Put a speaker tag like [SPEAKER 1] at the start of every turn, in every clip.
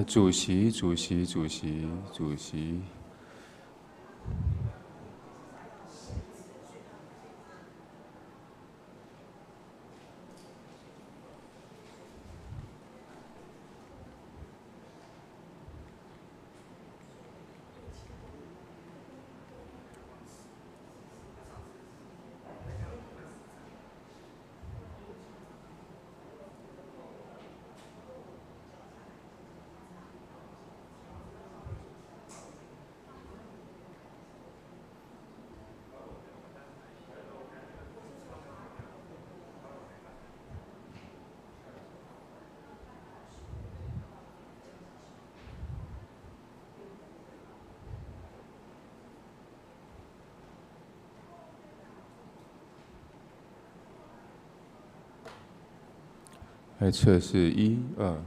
[SPEAKER 1] 主席，主席，主席，主席。來測試一二。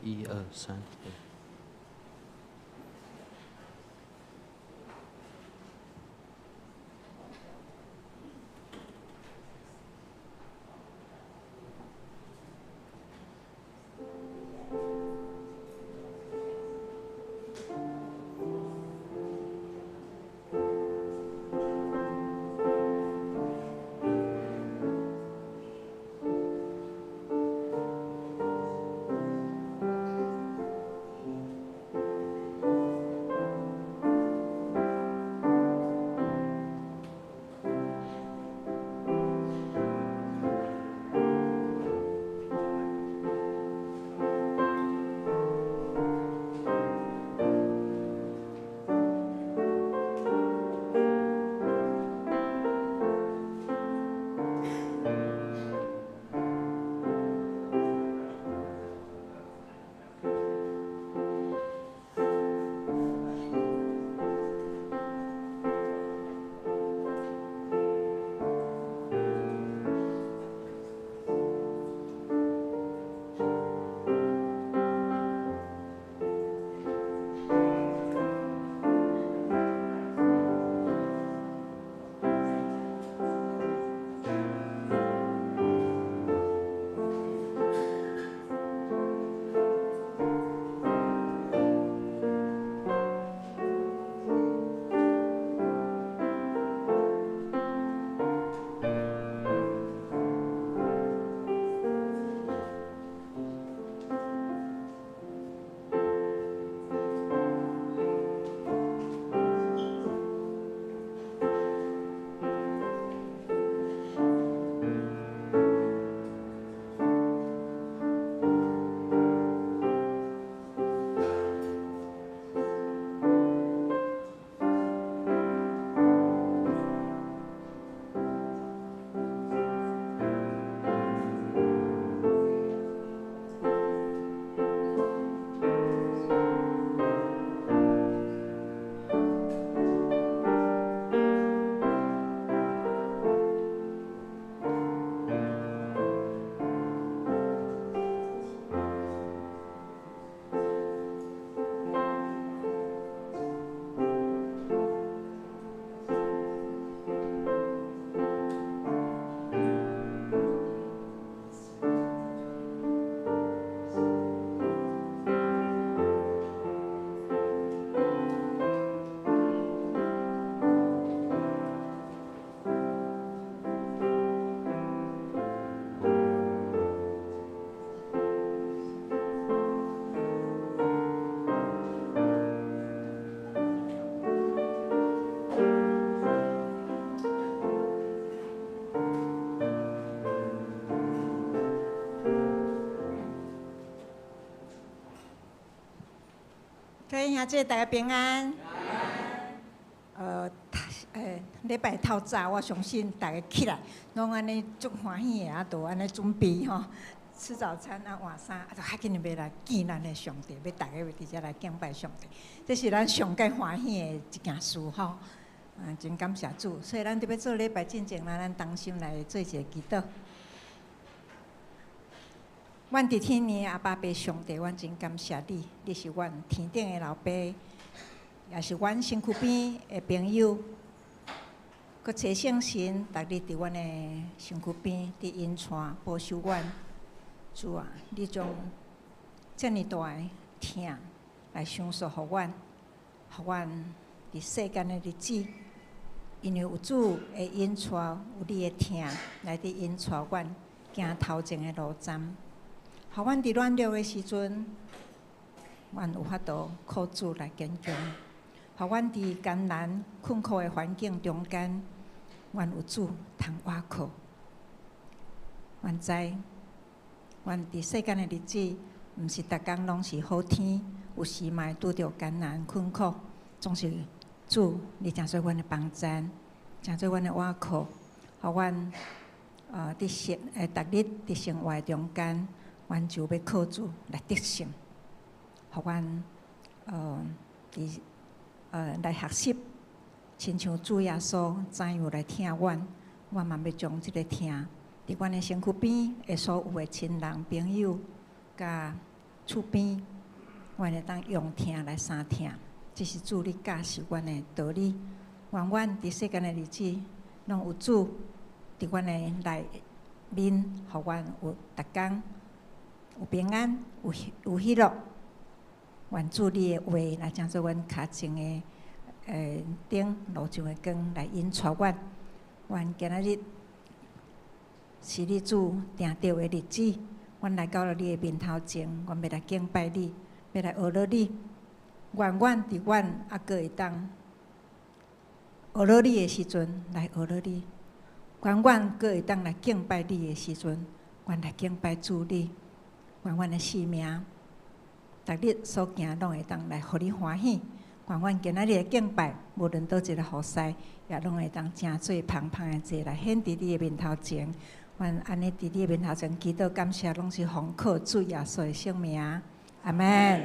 [SPEAKER 2] 一二三。
[SPEAKER 3] 各位兄弟，大家平安。禮拜透早，我相信大家起來，攏按呢足歡喜的，啊，就按呢準備吼，吃早餐啊，換衫，啊，就較緊欲來見咱的上帝，欲大家欲佇遮來敬拜上帝，這是咱上蓋歡喜的一件事吼。啊，真感謝主，所以咱佇欲做禮拜進前，咱同心來做一个祈禱。阮佇天的阿爸父上帝，阮真感謝你，你是阮天頂的老爸，也是阮身軀邊的朋友。閣差聖神，逐日佇阮的身軀邊，佇引帶保守阮。主啊，你將遮爾大的疼來賞賜予阮，予阮佇世間的日子，因為有主的引帶，有你的疼來佇引帶阮行頭前的路站。予阮佇軟弱的時陣，阮有法度靠主來堅強；予阮佇艱難困苦的環境中間，阮有主通倚靠。阮知，阮佇世間的日子，毋是逐工攏是好天，有時嘛會拄著艱難困苦。總是主，你成做阮的幫贊，成做阮的倚靠，予阮佇生逐日佇生活中間，阮就欲靠主來得勝，予阮佇來學習，親像主耶穌怎樣來疼阮，阮嘛欲將這个疼佇阮的身軀邊的所有的親人朋友，佮厝邊，阮會當用疼來相疼，這是主你教示阮的道理。願阮佇世間的日子，攏有主佇阮的內面，予阮有逐工有平安，有喜樂。願主你的話來成做阮跤前的燈，路上的光來引帶阮。願今仔日是你主定著的日子，阮來到了你的面頭前，阮欲來敬拜你，欲來學了你。願阮佇阮猶閣會當學了你的時陣，來學了你；願阮閣會當來敬拜你的時陣，阮來敬拜主你。願阮的生命，逐日所行攏會當來予你歡喜。願阮今仔日的敬拜，無論佗一个服侍，也攏會當成做芳芳的祭來獻佇你的面頭前。願按呢佇你的面頭前祈禱感謝，攏是奉靠主耶穌的聖名。阿們。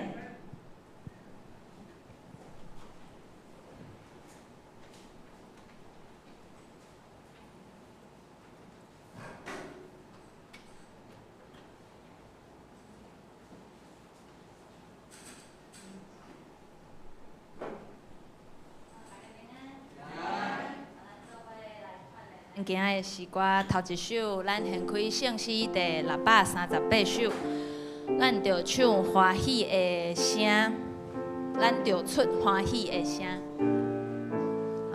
[SPEAKER 2] 今仔的詩歌頭一首，咱掀開聖詩第638首，咱著唱歡喜的聲，咱著出歡喜的聲。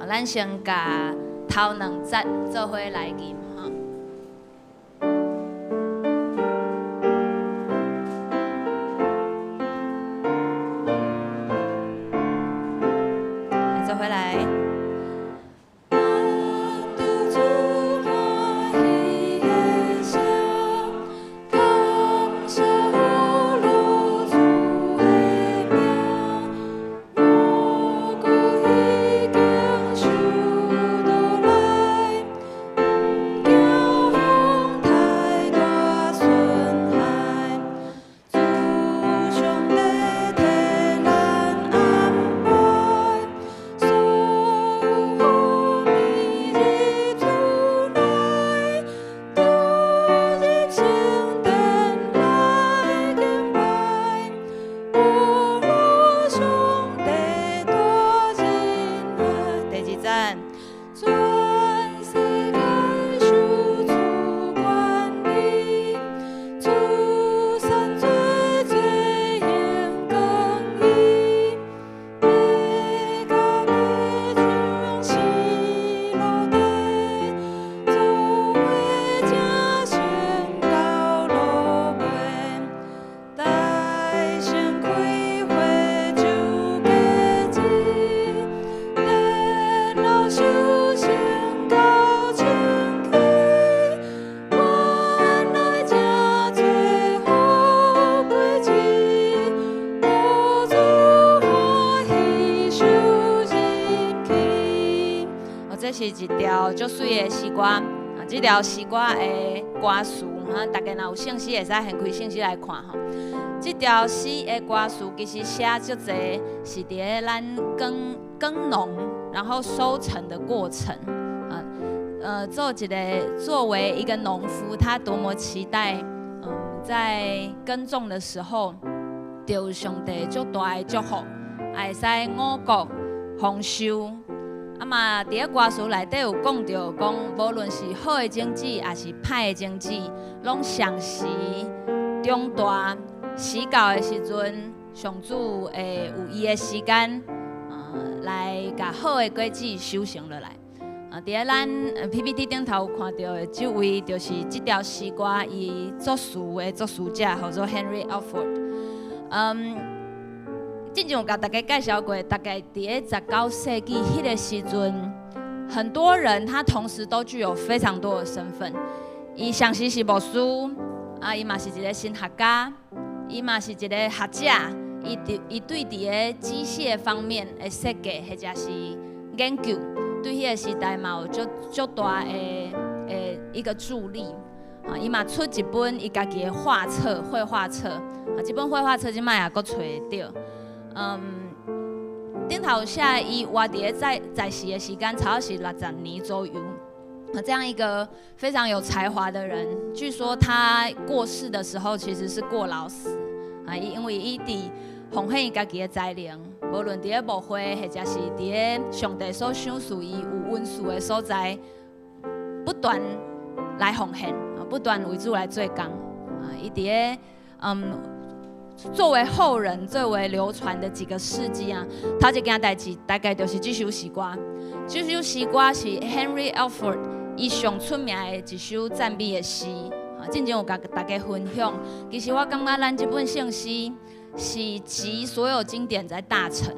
[SPEAKER 2] 咱先共頭兩節做伙來吟。是一條足媠的詩歌，啊，這條詩歌的歌詞，哈，大家若有興趣會使掀開聖詩來看吼。這條詩的歌詞其實寫足濟，是佇咧咱耕農，然後收成的過程，啊，做一个作為一個農夫，他多麼期待，在耕種的時候，著有上帝足大的祝福，會使五穀豐收。啊嘛，佇咧歌詞內底有講著講，無論是好的種子，抑是歹的種子，攏相時長大，死到的時陣，上主會有伊的時間，來共好的果子收成落來。啊，佇咧咱 PPT 頂頭有看著的這位，就是這條詩歌伊作詞的作詞者，號做 Henry Alford。之前有共大家介紹過，大概佇咧19世紀彼个時陣，很多人他同時都具有非常多的身份。伊同時是牧師，啊，伊嘛是一个神學家，伊嘛是一个學者。伊對佇咧機械方面的設計或者是研究，對彼个時代嘛有足大的一個助力。啊，伊嘛出一本伊家己的畫冊、繪畫冊。啊，這本繪畫冊這擺也閣揣會著。頂頭寫伊活佇咧在世的時間，差不多是60年左右。這樣一個非常有才華的人，據說他過世的時候其實是過勞死。啊，伊因為伊佇奉獻伊家己的才能，無論佇咧牧會，或者是佇咧上帝所賞賜伊有恩賜的所在，不斷來奉獻，不斷為主來做工。啊，伊佇咧作為後人最為流傳的幾個事蹟啊，頭一件代誌大概就是這首詩歌。這首詩歌是 Henry Alford 伊上出名的一首讚美的詩。啊，進前有共大家分享。其實我感覺咱這本聖詩是集所有經典在大成。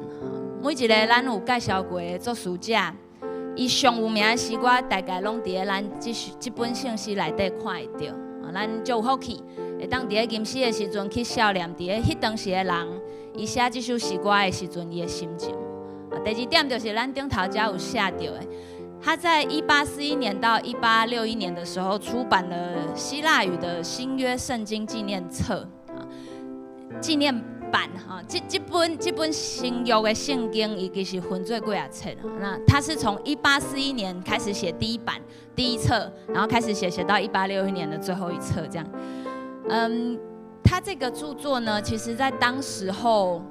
[SPEAKER 2] 每一個咱有介紹過的作詞者，伊上有名的詩歌，大概攏佇咧咱這本聖詩內底看會著。咱足有福氣，會當佇咧吟詩的時陣去數念佇咧彼當時的人，伊寫這首詩歌的時陣，伊的心情。第二點就是咱頂頭才有寫著的，他在1841年到1861年的時候出版了希臘語的新約聖經紀念冊，紀念版哈。這本新約的聖經，伊其實分做幾仔冊。那他是從1841年開始寫第一版第一冊，然後開始寫寫到1861年的最後一冊這樣。他這個著作呢，其實在當時候，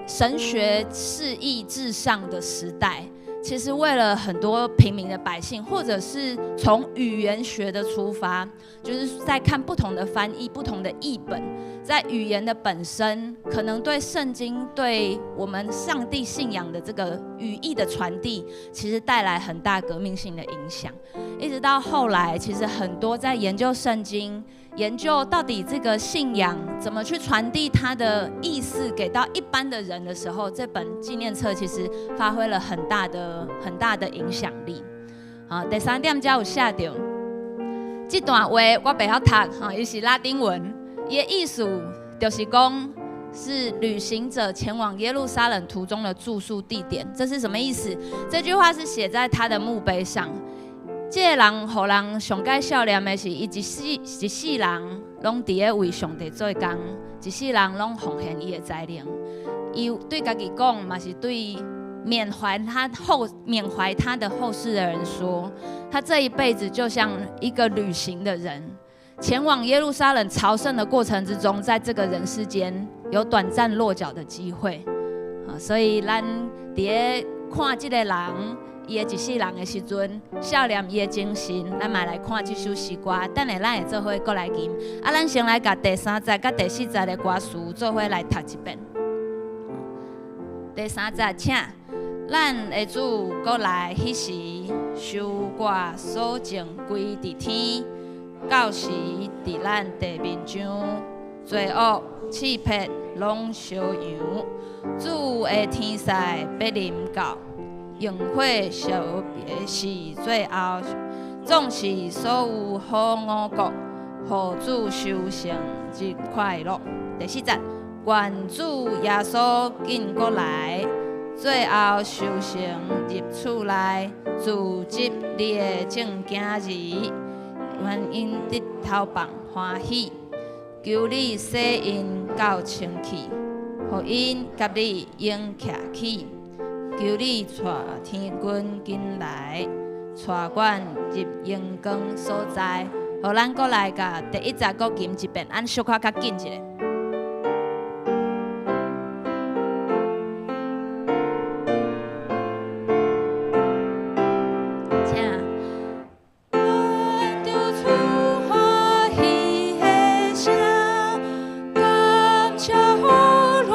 [SPEAKER 2] 神學釋義至上的時代，其實為了很多平民的百姓，或者是從語言學的出發，就是在看不同的翻譯、不同的譯本，在語言的本身，可能對聖經、對我們上帝信仰的這個語義的傳遞，其實帶來很大革命性的影響。一直到後來，其實很多在研究聖經、研究到底這個信仰怎麼去傳遞它的意思給到一般的人的時候，這本紀念冊其實發揮了很大的、很大的影響力。好，第三點才有寫著，這段話我袂曉讀，哈，伊是拉丁文，伊的意思就是講是旅行者前往耶路撒冷途中的住宿地點。這是什麼意思？這句話是寫在他的墓碑上。這個人予人上蓋數念的是，伊一世人攏佇咧為上帝做工，一世人攏奉獻伊的才能。伊對家己講，嘛是對緬懷他的後世的人說，他這一輩子就像一個旅行的人，前往耶路撒冷朝聖的過程之中，在這個人世間有短暫落腳的機會。啊，所以咱佇咧看這個人，伊的一世人的時陣，數念伊的精神，咱嘛來看這首詩歌。等下咱會做伙閣來吟。啊，咱先來共第三節佮第四節的歌詞做伙來讀一遍。第三節，請咱的主閣來彼時，收割所種歸佇天，到時佇咱地面上，罪惡、刺迫攏消揚，主的天使欲臨到。螢火燒別是最後，總是所有好五穀，予主收成日快樂。第四節，願主耶穌緊閣來，最後收成入厝內，自執你的眾囝兒，願𪜶得頭放歡喜，求你洗𪜶到清氣，予𪜶佮你永徛起。求你帶天軍緊來，帶阮入榮光所在。予咱閣來共第一節閣吟一遍，按小可較緊一下。請。阮著出歡喜的聲，感謝呼嚕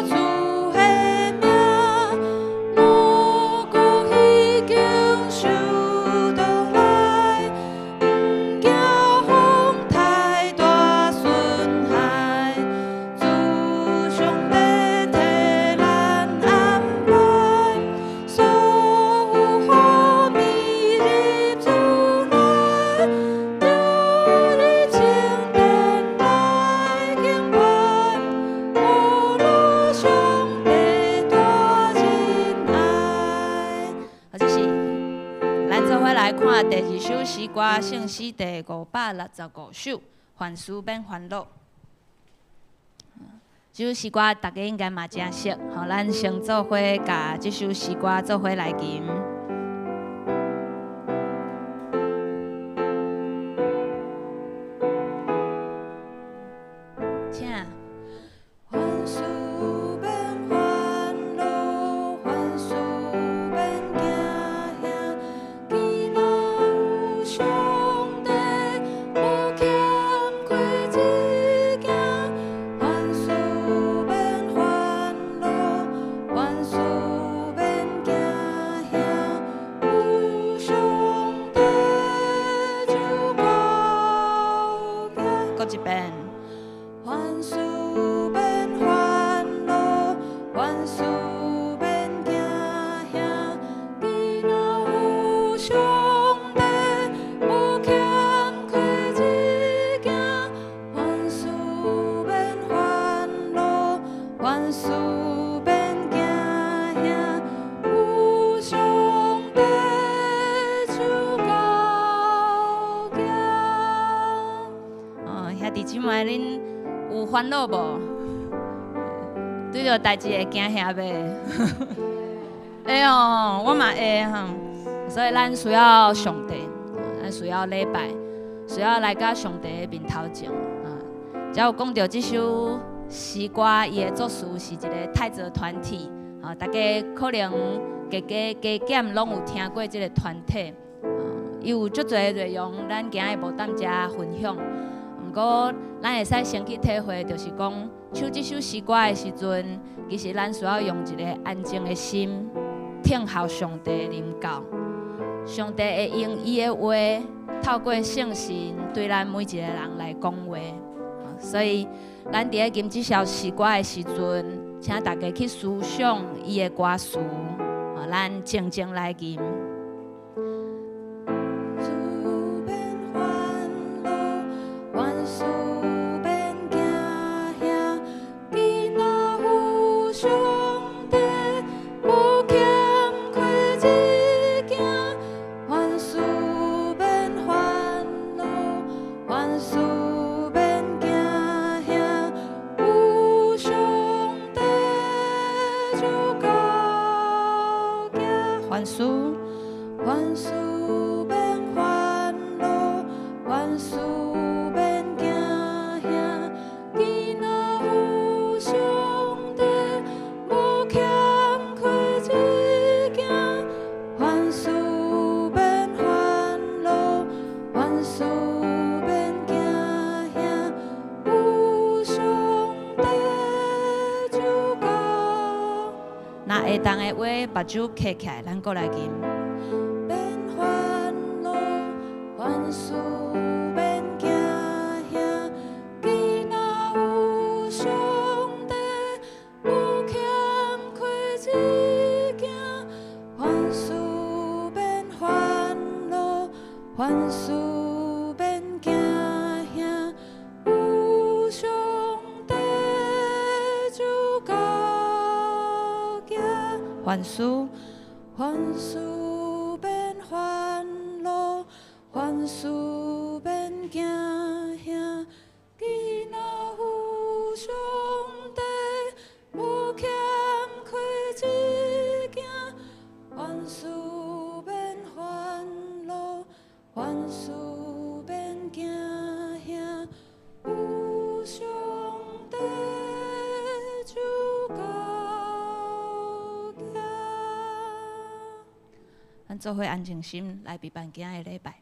[SPEAKER 2] 主的名，五穀已經收倒來，毋驚風颱大損害。主上帝替咱安排，所有好物入厝內，著入聖殿來敬拜，呼嚕上帝大仁愛。好，這是咱做伙來看第二首詩歌，聖詩第565首，凡事免煩惱。這首詩歌大家應該嘛誠熟，吼，咱先做伙共這首詩歌做伙來吟。請。閣一遍。凡事免煩惱，凡事免驚嚇，囡仔有上帝，無欠缺一件。凡事免煩惱，凡事免驚嚇，有上帝手教行。哦，兄弟姊妹，恁有煩惱無？對著代誌會驚嚇袂？會哦，我嘛會吼。所以咱需要上帝，咱需要禮拜，需要來到上帝的面頭前。啊，才有講著這首詩歌，伊的作詞是一個泰澤團體。啊，大家可能加加加減攏有聽過這個團體。啊，伊有足濟內容，咱今日無當遮分享。毋過，咱會使先去體會，就是講唱這首詩歌的時陣，其實咱需要用一个安靜的心，聽候上帝的臨到。上帝會用伊的話，透過聖神對咱每一个人來講話。所以，咱佇咧吟這首詩歌的時陣，請大家去思想伊的歌詞，咱靜靜來吟。
[SPEAKER 3] 事免煩惱，凡事免驚嚇，囡仔有上帝，無欠缺一件。凡事免煩惱，凡事免驚嚇，有上帝手教行。
[SPEAKER 2] 凡事，
[SPEAKER 3] 凡事免煩惱，凡事免驚嚇，囡仔有上帝，無欠缺一件。凡事免煩惱，凡事免驚嚇，有上帝手教。
[SPEAKER 2] 若會當的話，目睭閉起來，咱閣來吟。
[SPEAKER 3] 免煩惱，凡事免驚嚇，囡仔有上帝，無欠缺一件。凡事免煩惱，凡事免驚嚇，有上帝手教行。
[SPEAKER 2] 凡事，
[SPEAKER 3] 凡事免煩惱，凡事免驚嚇，囡仔有上帝，無欠缺一件。凡事免煩惱，凡事免驚嚇，有上帝手教行。
[SPEAKER 2] 咱做伙安靜心來備辦今仔的禮拜。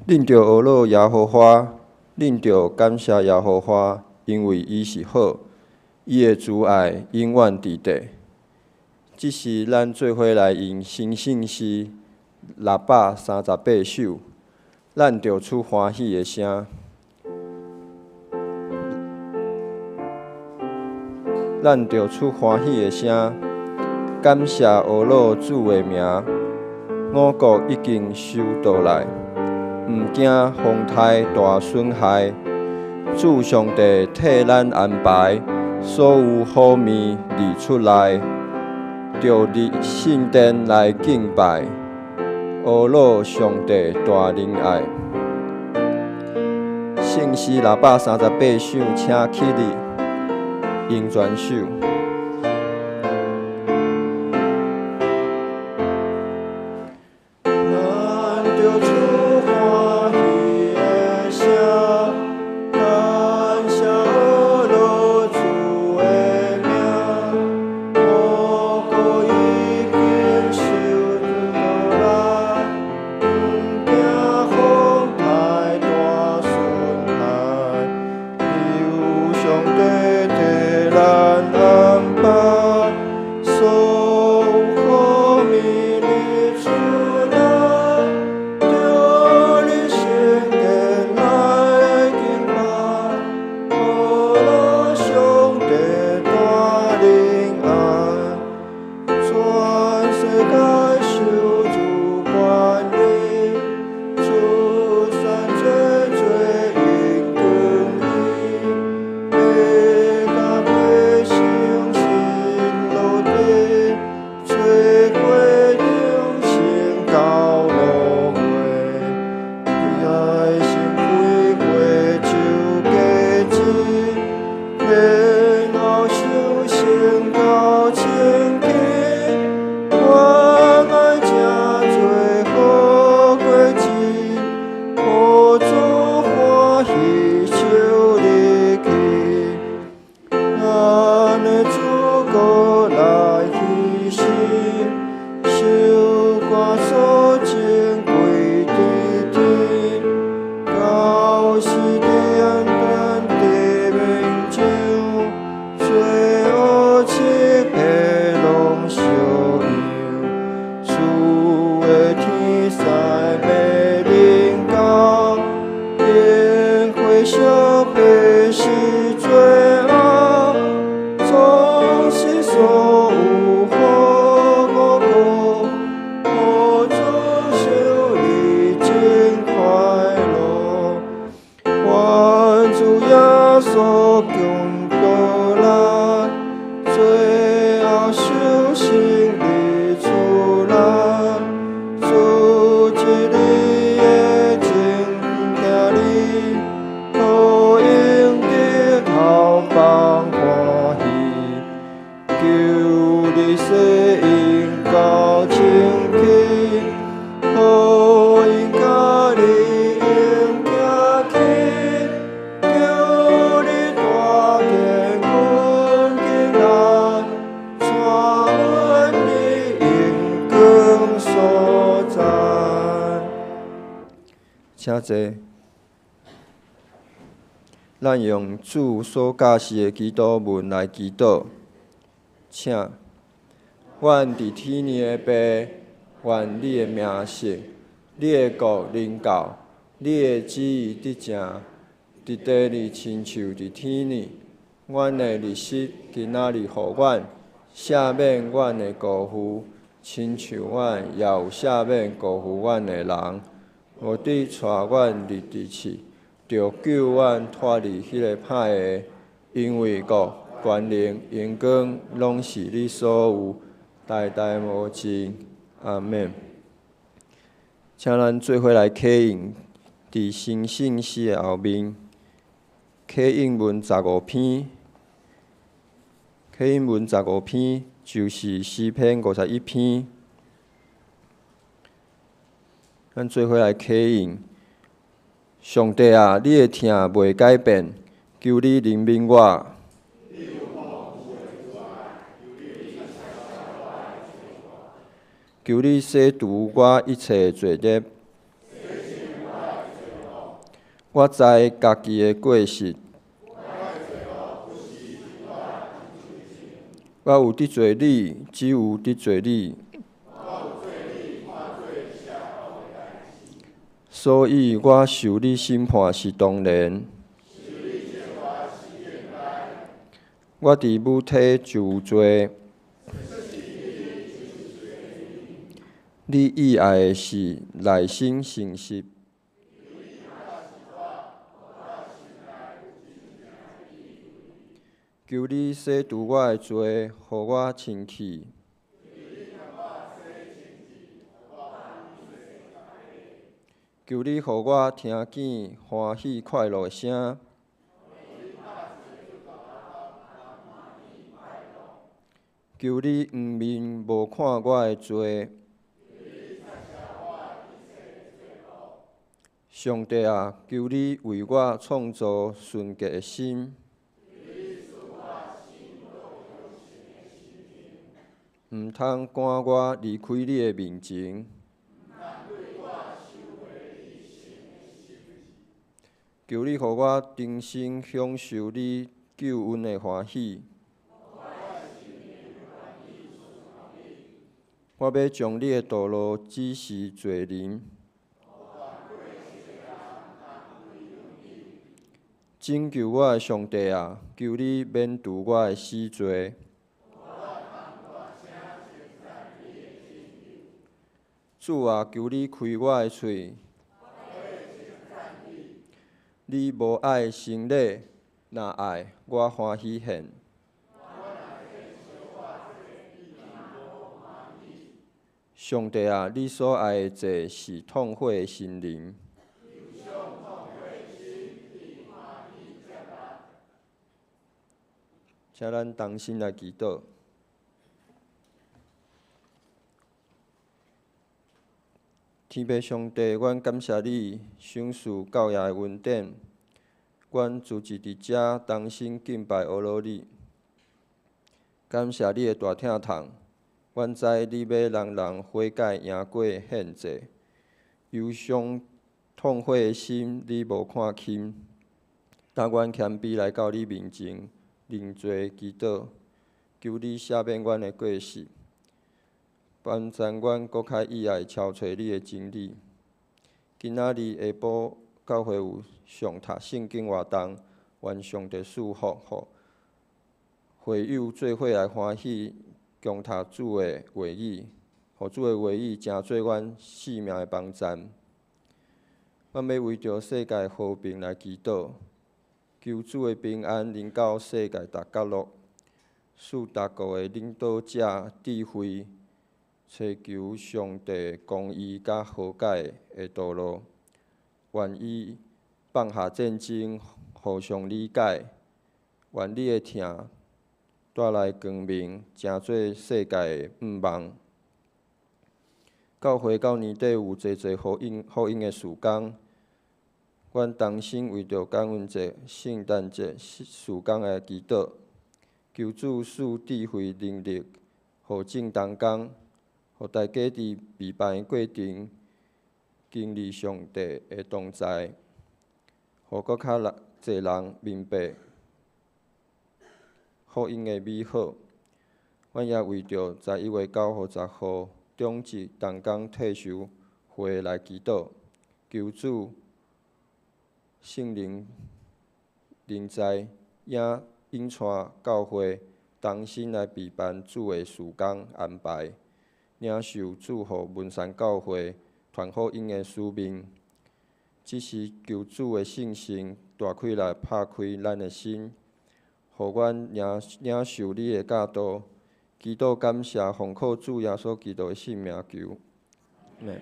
[SPEAKER 4] 恁著呵咾耶和華，恁著感謝耶和華，因為伊是好，伊的慈愛永遠佇地。這是咱做伙來吟新聖詩638首，咱著出歡喜的聲。咱著出歡喜的聲，感謝呵咾主的名。五穀已經收倒來，毋驚風颱大損害。主上帝替咱安排，所有好物日出來，著佇聖殿來敬拜，呵咾上帝大仁愛。聖詩638首，請起立，吟全首。咱著出歡喜的聲，感謝呵咾主的名。五穀已經收倒來，毋驚風颱大損害。有上帝替咱安排，所有好物日出來，著佇聖殿來敬拜，呵咾上帝大仁愛。全世界受主管理，出山做做榮光伊，欲共百姓心落地，做伙長成到落月，愛心開花就果子，然後收成到清氣，我愛誠濟好果子，予主歡喜收入去。咱的主閣來彼時，收割所種歸佇天，到時佇咱地面上，罪惡七彼攏相樣，主的天使欲臨到，煙火燒彼是最後，總是所有好五穀，予主收你真快樂。願主耶穌降倒來，最後收成日出來，主一日的真行禮，予𪜶日頭放歡喜，求你洗𪜶到清氣，予𪜶佮你永行去，求你大見軍警來，帶阮佇榮光所在。請坐。咱用主所教示的祈禱文來祈禱，請。阮佇天的父，願你的名聖，你的國臨到，你的旨意得成，佇地裡親像佇天呢。阮的日食今仔日予阮，赦免阮的過負，親像阮也有赦免過負阮的人。無得帶阮入佇試，著救阮脫離彼个歹的，因為國、權能、榮光，攏是你所有，代代無盡。阿們。請咱做伙來啟應，佇新聖詩的後面，啟應文十五篇，啟應文十五篇就是詩篇51篇。咱做伙來啟應，上帝啊，你的疼袂改變，求你憐憫我。求你洗除我一切罪孽。我知家己的過失。我有得罪你，只有得罪你。所以我受你審判是當然。我佇母體就有罪。你意愛的是內心誠實。求你洗除我的罪，予我清氣。求你予我聽見歡喜快樂的聲。求你掩面無看我的罪。上帝啊，求你為我創造純潔的心。毋通趕我離開你的面前。求你予我重新享受你救恩的歡喜。我欲將你的道路指示罪人。拯救我的上帝啊，求你免除我的死罪。主啊，求你開我的喙。你無愛牲禮，若愛，我歡喜獻。上帝啊，你所愛的祭是痛悔的心靈。請咱同心來祈禱。天父上帝，阮感謝你賞賜教業的恩典，阮聚集佇遮同心敬拜阿羅你。感謝你的大疼痛，阮知你欲人人悔改贏過獻祭，憂傷痛悔的心，你無看輕。當阮謙卑來到你面前，認罪祈禱，求你赦免阮的過失，幫助阮閣較意愛超揣你的真理。今仔日下晡教會有上讀聖經活動，願上帝賜福予會友做伙來歡喜，共讀主的話語，予主的話語成做阮性命的幫贊。阮欲為著世界和平來祈禱，求主的平安臨到世界逐角落，賜逐國的領導者智慧，尋求上帝公義佮和解的道路，願意放下戰爭，互相理解，願你的疼帶來光明，成做世界的向望。教會到年底有濟濟福音的事工，阮同心為著感恩節、聖誕節事工來祈禱，求主賜智慧能力，予眾同工，予大家佇備辦的過程經歷上帝的同在，予閣較濟人明白福音的美好。阮也為著11月9號、10號長執同工退修會來祈禱，求主聖靈臨在，引帶教會同心來備辦主的事工安排，領受主予文山教會傳福音的使命。只是求主的聖神大氣來拍開咱的心，予阮領受你的教導。祈禱感謝，奉靠主耶穌基督的聖名求。阿們。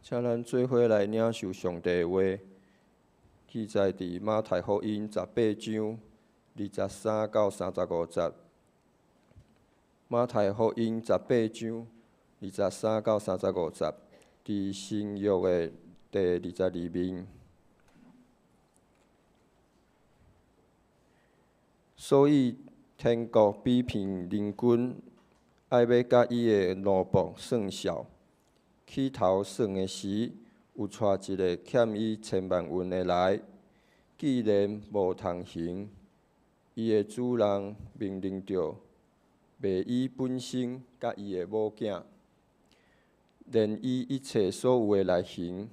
[SPEAKER 4] 請咱做伙來領受上帝的話，記載佇馬太福音十八章23到35節。馬太福音十八章23到35節，佇新約的第22面。所以天國比譬人君愛欲佮伊的奴僕算數。起頭算的時，有帶一个欠伊千萬銀的來。既然無通還，伊的主人命令著賣伊本身佮伊的某囝，連伊一切所有的來還。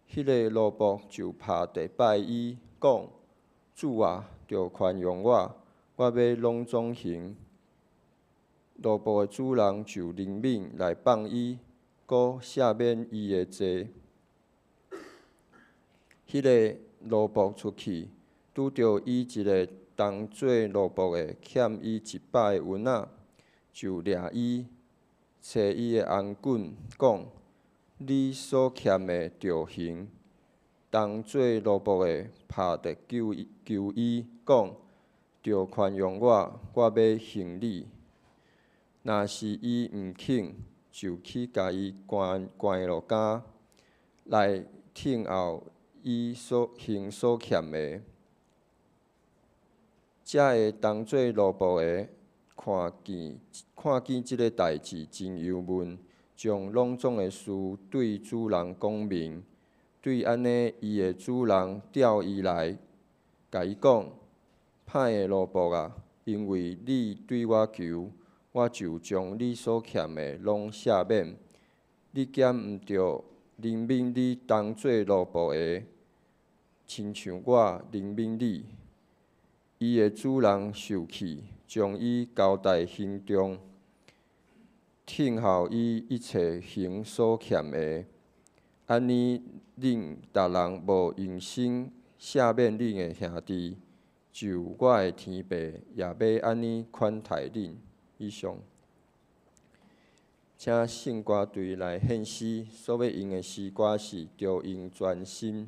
[SPEAKER 4] 彼个奴僕就拍地拜伊，講：主啊，著寬容我，我欲攏總還。奴僕的主人就憐憫來放伊，閣赦免伊的債。彼个奴僕出去，拄著伊一个同做奴僕的欠伊100个銀仔，就掠伊，揣伊的頷頸，講：你所欠的著還。同做奴僕的拍地求求伊，講：著寬容我，我欲還你。若是伊毋肯，就去共伊關關落監，來聽候伊所還所欠的。遮个同做奴僕的看見看見這个代誌真憂悶，將攏總的事對主人講明。對按呢，伊的主人調伊來，共伊講：歹的奴僕啊，因為你對我求，我就將你所欠的攏赦免。你敢毋著憐憫你同做奴僕的，親像我憐憫你？伊的主人受氣，將伊交代刑中，聽候伊一切還所欠的。按呢，恁逐人無用心赦免恁的兄弟，就我的天父也欲按呢款待恁。以上，請聖歌隊來獻詩，所欲用的詩歌是《著用專心》。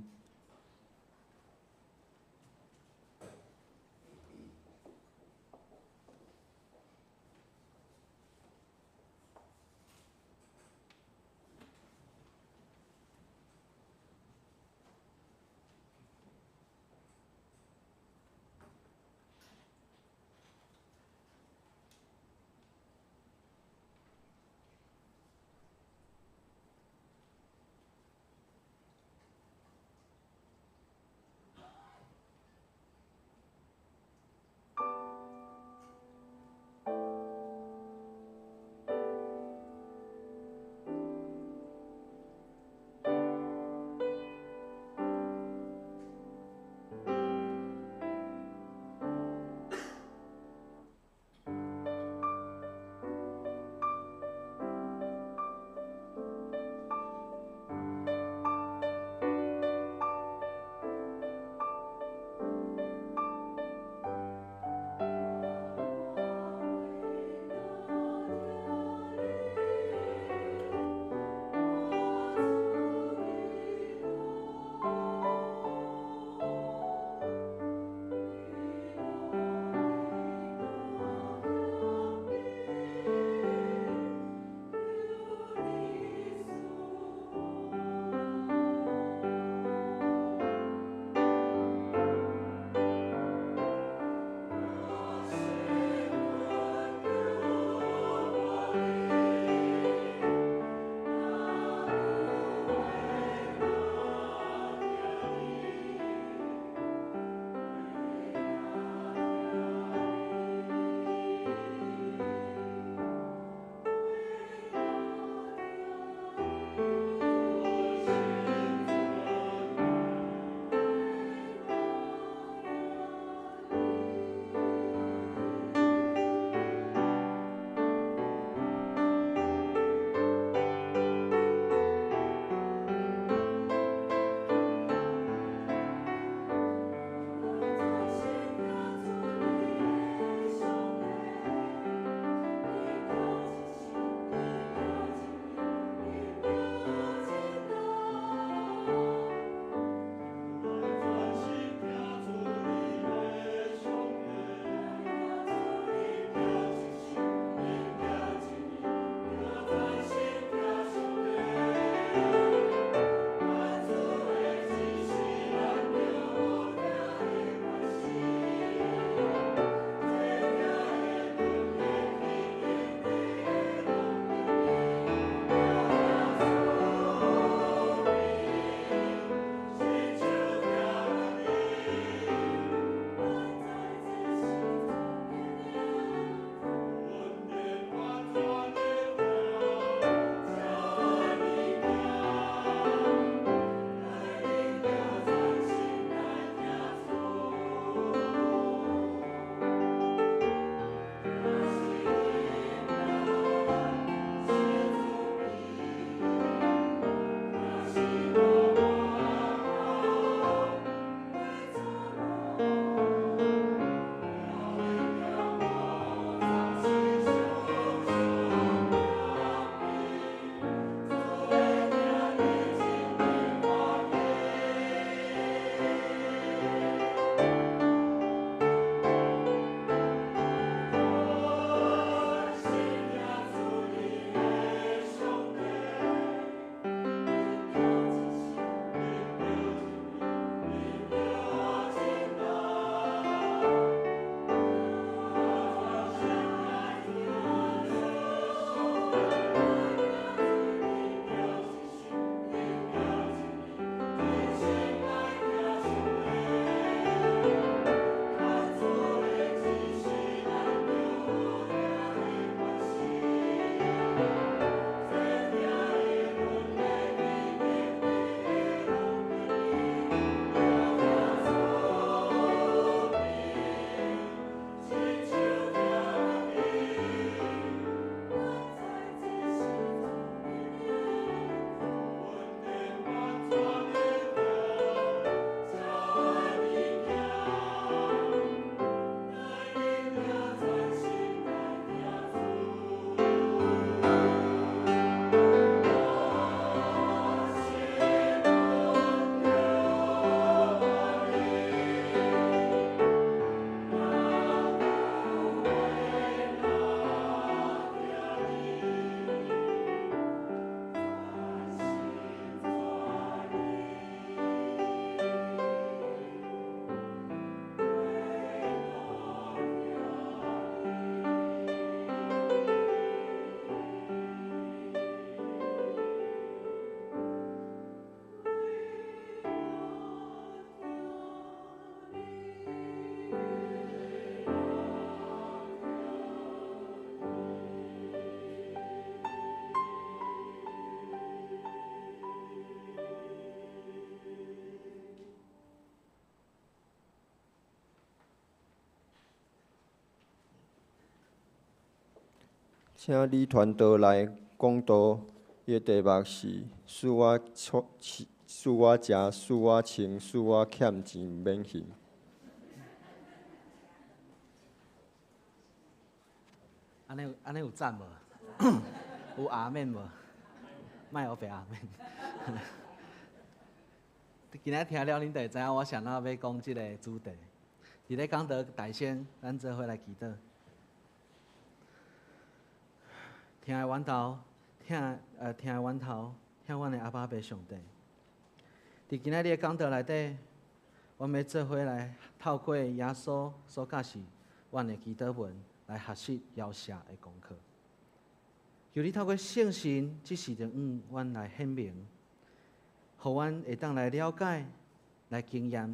[SPEAKER 4] 請李傳道來講道，伊的題目是：賜我穿，賜我食，賜我穿，賜我欠錢毋免還。
[SPEAKER 5] 按呢按呢有讚無？有阿們無？莫烏白阿們。今仔聽了，恁就會知影我啥物欲講這个主題。佇咧講道台先，咱做伙來祈禱。疼的源頭，疼疼的源頭，疼阮的阿爸父上帝。佇今仔日的講道內底，阮欲做伙來透過耶穌所教示阮的祈禱文來學習饒赦的功課。求你透過聖神這時陣，阮來顯明，予阮會當來了解、來經驗、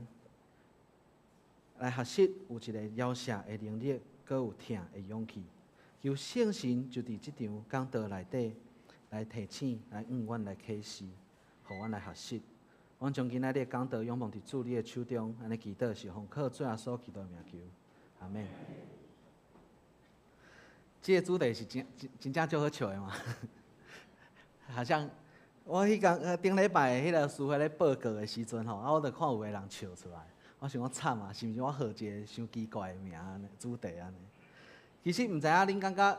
[SPEAKER 5] 來學習有一个饒赦的能力，閣有疼的勇氣。求聖神就佇這場講道內底來提醒、來向阮來啟示，予阮來學習。阮將今仔日的講道仰望佇主你的手中，按呢祈禱是奉靠主耶穌基督的名求，阿們。這个主題是真真真正足好笑的嘛？好像我彼工頂禮拜彼个師會咧報告的時陣吼，啊，我就看有个人笑出來，我想講慘啊，是毋是我號一个傷奇怪的名主題按呢？其實毋知影恁感覺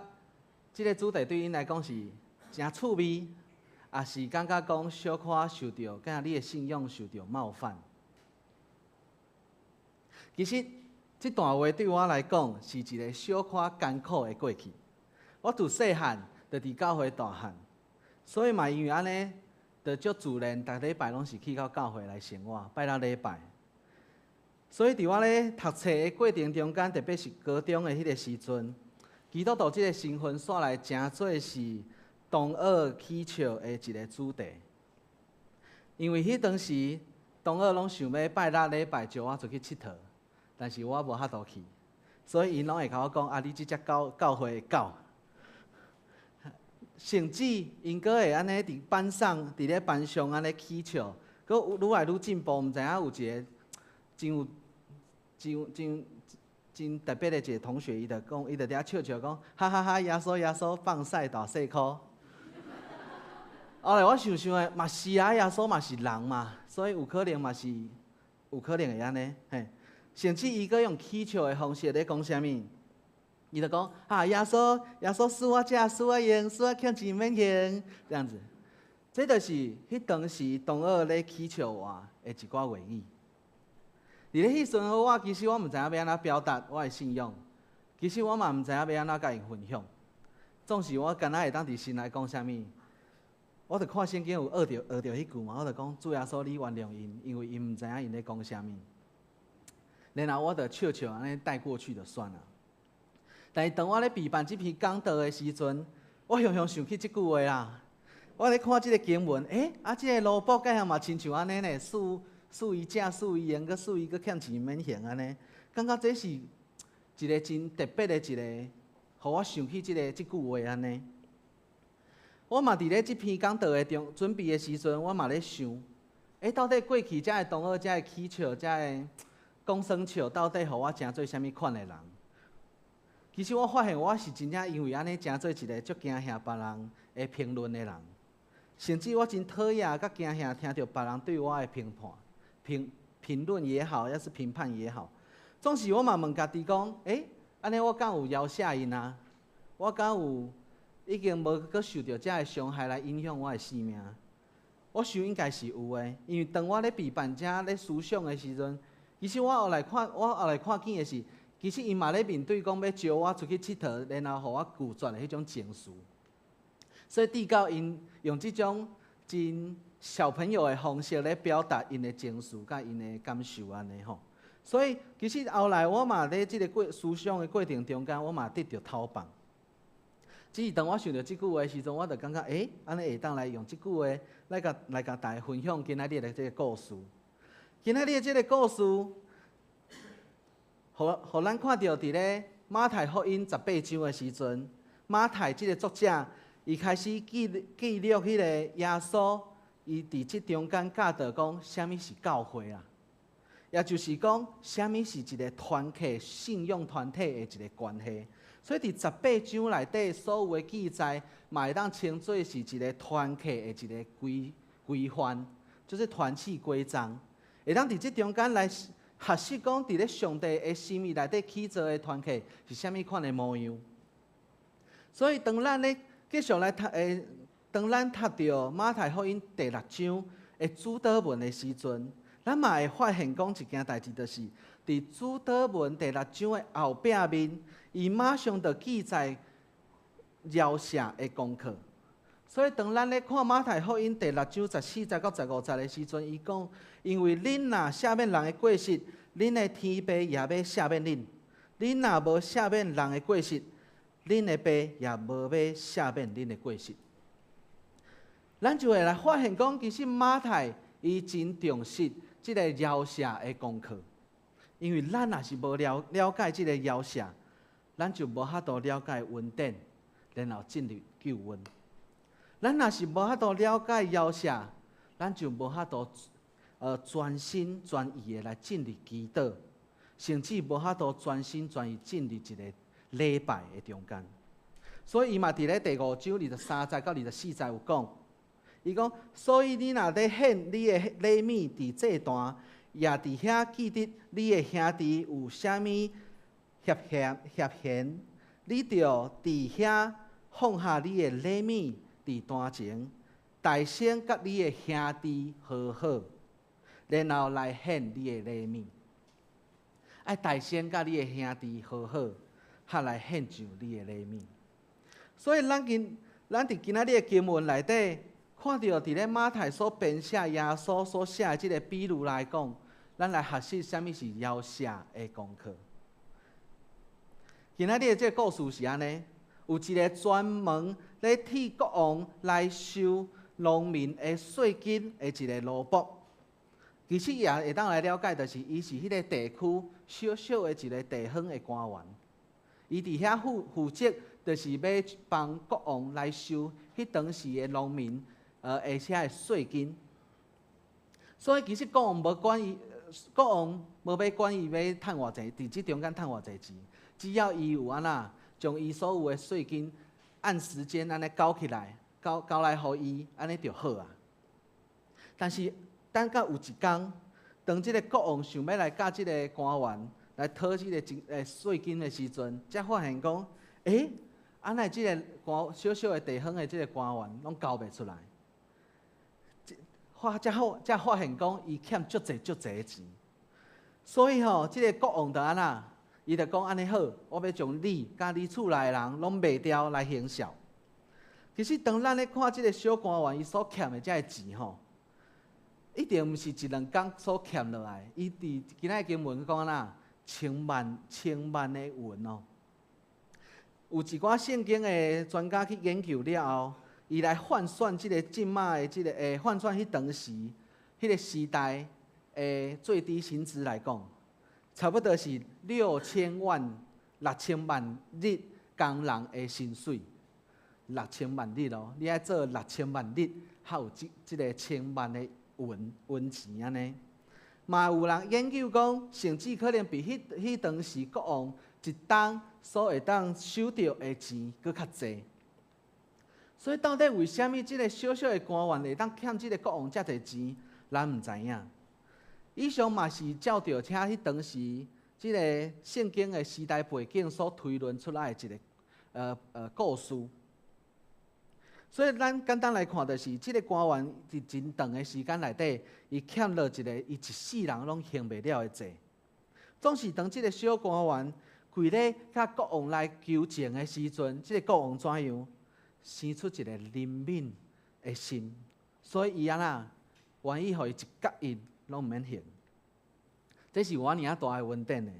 [SPEAKER 5] 這个主題對恁來講是誠趣味，抑是感覺講小可受著，敢若你的信仰受著冒犯？其實這段話對我來講是一个小可艱苦的過去。我自細漢就佇教會大漢，所以嘛因為按呢，就足自然，逐禮拜攏是去到教會來生活，拜六禮拜。所以佇我咧讀冊的過程中間，特別是高中的彼个時陣，基督徒這个身份煞來誠做是同學起笑的一个主題。因為彼當時同學攏想欲拜六禮拜招我出去𨑨迌，但是我無法度去，所以𪜶攏會共我講：啊，你這隻教教會的狗。甚至𪜶閣會按呢佇班上，佇咧班上按呢起笑，閣愈來愈進步，毋知影有一个真有、真有、真真特別的一个同學，伊就講，伊就佇遐笑笑講，哈哈哈！耶穌耶穌放屎大細箍。後來我想想的，嘛是啊，耶穌嘛是人嘛，所以有可能嘛是有可能會按呢，嘿。甚至伊閣用起笑的方式咧講啥物？伊就講啊，耶穌，耶穌賜我食，賜我用，賜我欠錢免還，這樣子。這就是彼當時同學咧起笑我的一寡話語。佇咧彼時陣，我其實我毋知影欲按怎表達我的信仰，其實我嘛毋知影欲按怎共𪜶分享。總是我敢若會當佇心內講啥物，我就看聖經有學著學著彼句嘛，我就講主耶穌，你原諒𪜶，因為𪜶毋知影𪜶咧講啥物。然後我就笑笑按呢帶過去就算了。但是當我咧備辦這篇講道的時陣，我雄雄想起這句話啦。我咧看這个經文，欸，啊，這个奴僕敢若嘛親像按呢呢，賜賜伊食，賜伊用，閣賜伊閣欠錢免還按呢，感覺這是一个真特別的一個，予我想起這个這句話按呢。我嘛佇咧這篇講道的中準備的時陣，我嘛咧想，欸，到底過去遮的同學、遮的起笑、遮的講耍笑，到底予我成做啥物款的人？其實我發現我是真正因為按呢，成做一个足驚嚇別人的評論的人，甚至我真討厭佮驚嚇聽著別人對我的評判、評評論也好，抑是評判也好，總是我嘛問家己講：欸，按呢我敢有饒赦𪜶啊？我敢有已經無閣受著遮的傷害來影響我的生命？我想應該是有的，因為當我咧備辦遮咧思想的時陣，其實我後來看，我後來看見的是，其實𪜶嘛咧面對講欲招我出去𨑨迌，然後予我拒絕的彼種情緒。所以，直到𪜶用這種真小朋友的方式咧表達𪜶的情緒佮𪜶的感受按呢吼。所以，其實後來我嘛咧這个過思想的過程中間，我嘛得著透放。只是當我想著這句話的時陣，我就感覺，欸，按呢會當來用這句話來共來共大家分享今仔日的這个故事。今仔日的這个故事，予予咱看著佇咧馬太福音十八章的時陣，馬太這个作者，伊開始記記錄彼個耶穌，伊佇這中間教導講，啥物是教會啊？也就是講，啥物是一个團契、信仰團體的一个關係。所以佇十八章內底所有的記載，嘛會當稱做是一個團契的一個規範，就是團契規章。會當佇這中間來學習講，佇咧上帝的心意內底起造的團契是啥物款的模樣。所以當咱咧繼續來讀，當咱讀著馬太福音第六章的主禱文的時陣，咱嘛會發現講一件代誌，就是佇主禱文第六章的後壁面，伊馬上就記載饒赦的功課。所以當咱咧看馬太福音第六章14節到15節的時陣，伊講：因為恁若赦免人的過失，恁的天父也欲赦免恁；恁若無赦免人的過失，恁的父也無欲赦免恁的過失。咱就會來發現講，其實馬太伊真重視這个饒赦的功課，因為咱若是無了解這个饒赦，咱就無法度了解恩典，然後進入救恩。咱若是無法度了解饒赦，咱就無法度全心全意的來進入祈禱，甚至無法度全心全意進入一個禮拜的中間。所以伊嘛佇咧第五章23節到24節有講，伊講：所以你若咧獻你的禮物佇祭壇，也佇遐記得你的兄弟有啥物嫌嫌，你著佇遐放下你的禮物佇壇前，代先佮你的兄弟和好，然後來獻你的禮物。愛代先佮你的兄弟和好，才來獻上你的禮物。所以咱佇今仔日的經文內底，看著佇咧馬太所編寫耶穌所寫的這个比喻來講，咱來學習啥物是饒赦的功課。今仔日的這个故事是按呢，有一个專門咧替國王來收農民的稅金的一个奴僕。其實也會當來了解，就是伊是彼个地區小小的一个地方的官員。伊佇遐負責，就是欲幫國王來收彼當時的農民，而且的稅金。所以其實國王無管伊，國王無欲管伊欲趁偌濟，佇這中間趁偌濟錢，只要伊有按怎，將伊所有的稅金按時間按呢交起來，交來予伊，按呢就好啊。但是等到有一工，當這个國王想欲來佮這个官員來討這个稅金的時陣，才發現講，啊哪會這个官小小的地方的這个官員攏交袂出來，才好才發現講伊欠足濟足濟的錢。所以吼，這个國王就按怎，伊就講按呢好，我欲將你佮你厝內的人攏賣掉來還數。其實當咱咧看這个小官員伊所欠的這个錢吼，一定毋是一兩工所欠落來，伊佇今仔經文講按怎，千萬千萬的銀哦。有一寡聖經的專家去研究了後，伊來換算這个這馬的這个換算彼當時彼个時代的最低薪資來講，差不多是6000萬、6000萬日工人的薪水，六千萬日哦，你愛做六千萬日，才有這個千萬的銀錢按呢。嘛有人研究講，甚至可能比彼當時國王一冬所會當收著的錢閣較濟。所以到底為啥物這个小小的官員會當欠這个國王遮濟錢，咱毋知影。以上嘛是照著遮彼當時這个聖經的時代背景所推論出來的一个故事。所以咱簡單來看，就是這个官員佇真長的時間內底，伊欠落一个伊一世人攏還袂了的債。總是當這个小官員跪咧佮國王來求情的時陣，這个國王怎樣？生出一个憐憫的心，所以伊按怎願意予伊一角銀攏毋免還。這是有按呢仔大的恩典的。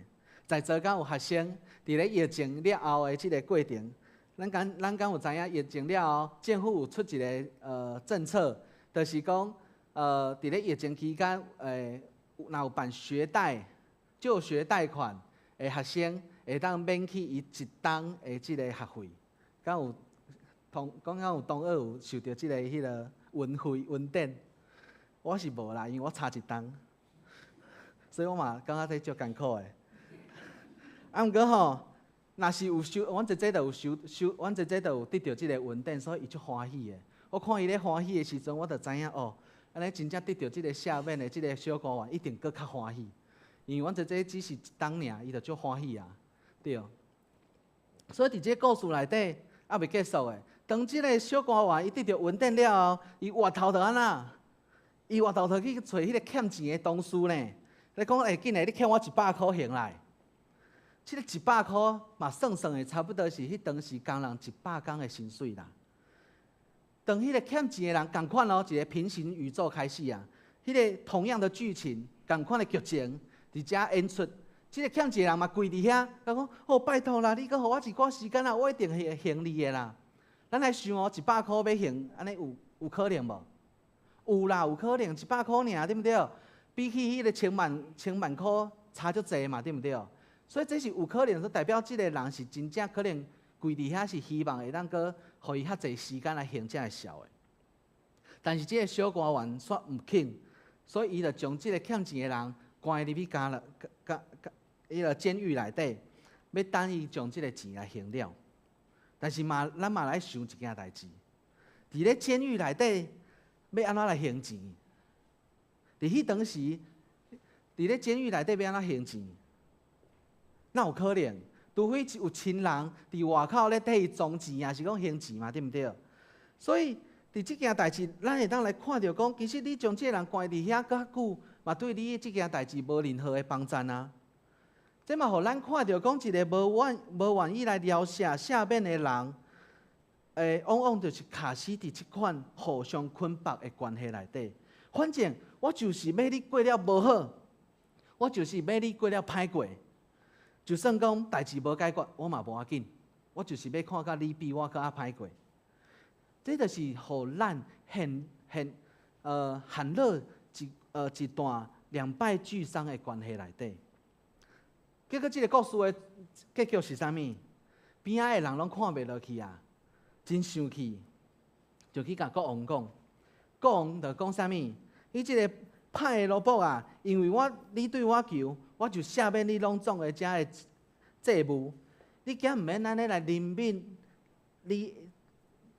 [SPEAKER 5] 在座敢有學生佇咧疫情了後的這个過程，咱敢有知影疫情了後，政府有出一个政策，就是講佇咧疫情期間，若有辦學貸、就學貸款的學生，會當免去伊一冬的這个學費。敢有同講敢有同學有受著這个彼个恩惠恩典？我是無啦，因為我差一冬，所以我嘛感覺這足艱苦的。啊，毋過吼，若是有收，阮姐姐就有收收，阮姐姐就有得著這个恩典，所以伊足歡喜的。我看伊咧歡喜的時陣，我就知影哦，按呢真正得著這个赦免的這个小官員，一定閣較歡喜。因為阮姐姐只是一冬爾，伊就足歡喜啊，對。所以佇這个故事內底，猶未結束的。當這个小官員伊得著恩典了後，伊回頭就按怎？伊回頭就去揣彼个欠錢的同事呢？咧講欸，緊來，你欠我一百箍還來。這个一百箍嘛，算算的差不多是彼當時工人一百工的薪水啦。當彼个欠錢的人仝款哦，一个平行宇宙開始啊，彼个同樣的劇情，仝款的劇情，佇遮演出。這个欠錢的人嘛跪佇遐，共講：哦，拜託啦，你閣予我一寡時間啦，我一定會還你的啦。咱來想哦，一百箍欲還，按呢有可能無？有啦，有可能一百箍爾，對毋對？比起彼个千萬千萬箍差足濟嘛，對毋對？所以這是有可能，說代表這个人是真正可能跪佇遐是希望會當閣予伊較濟時間來還才會數的。但是這个小官員煞毋肯，所以伊就將這个欠錢的人關入去監牢，監監彼个監獄內底，欲等伊將這个錢來還了。但是嘛，咱嘛來想一件代誌，佇咧監獄內底欲按怎來還錢？佇彼當時，佇咧監獄內底欲按怎還錢？哪有可能？除非是有親人佇外口咧替伊裝錢，抑是講還錢嘛，對毋對？所以佇這件代誌，咱會當來看著講，其實你將這个人關佇遐閣較久，嘛對你這件代誌無任何的幫助啊。這嘛予咱看著講，一个無願意來饒赦赦免的人，往往就是卡死佇這款互相捆綁的關係內底。反正我就是欲你過了無好，我就是欲你過了歹過。就算講代誌無解決，我嘛無要緊，我就是欲看甲你比我閣較歹過。這就是予咱陷陷呃陷落一段兩敗俱傷的關係內底。結果這个故事的結局是啥物？邊仔的人攏看袂落去啊，真生氣，就去共國王講。國王就講啥物？你這个歹的奴僕啊，因為我你對我求，我就赦免你攏總的遮个債務。你敢毋免按呢來憐憫你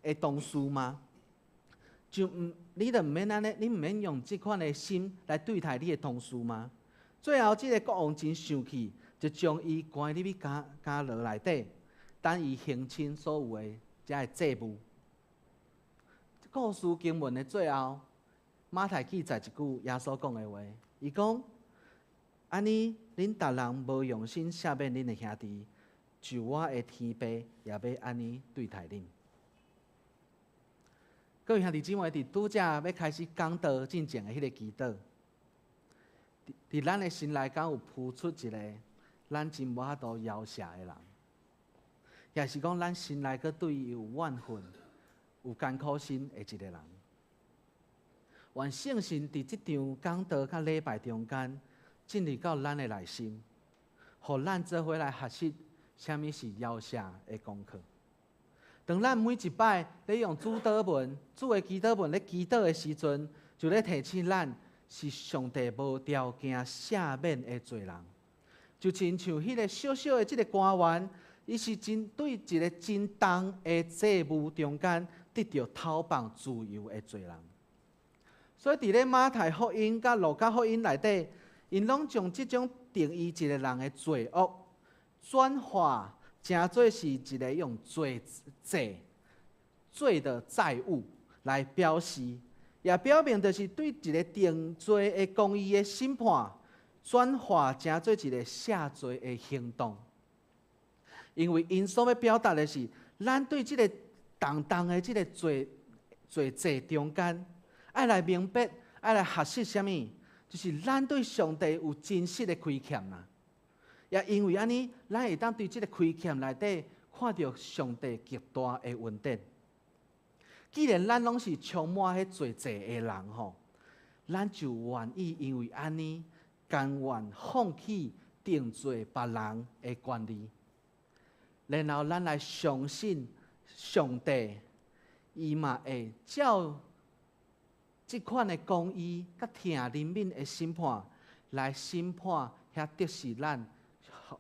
[SPEAKER 5] 的同事嗎？就毋，你就毋免按呢，你毋免用這款的心來對待你的同事嗎？最後，這个國王真生氣，就將伊關入去監監牢內底，等伊還清所有的遮个債務。故事經文的最後，馬太記載一句耶穌講的話，伊講：按呢，恁逐人無用心赦免恁的兄弟，就我的天父也欲按呢對待恁。各位兄弟姊妹，佇拄才欲開始講道進前的彼个祈禱，佇咱的心內敢有浮出一个咱真無法度饒赦的人，抑是講咱心內閣對伊有怨恨、有艱苦心的一个人。願聖神佇這場講道佮禮拜中間，進入到咱的內心，予咱做伙來學習啥物是饒赦的功課。當咱每一擺咧用主禱文、主的祈禱文咧祈禱的時陣，就咧提醒咱是上帝無條件赦免的罪人。就親像彼个小小的這个官員，伊是真對一个真重的債務中間得著偷放自由的罪人。所以佇咧馬太福音佮路加福音內底，𪜶攏將這種定義一个人的罪惡轉化，成做是一个用罪債罪的債務來表示，也表明就是對一个定罪的公義的審判，轉化成做一个赦罪的行動。因為𪜶所欲表達的是，咱對這个重重的這个罪罪債中間，愛來明白，愛來學習啥物？就是咱對上帝有真實的虧欠啦。也因為按呢，咱會當對這个虧欠內底看著上帝極大的恩典。既然咱攏是充滿彼罪債的人吼，咱就願意因為按呢，甘願放棄定罪別人的權利，然後咱來相信上帝，伊嘛會照這款的公義佮疼憐憫的審判來審判遐敵視咱、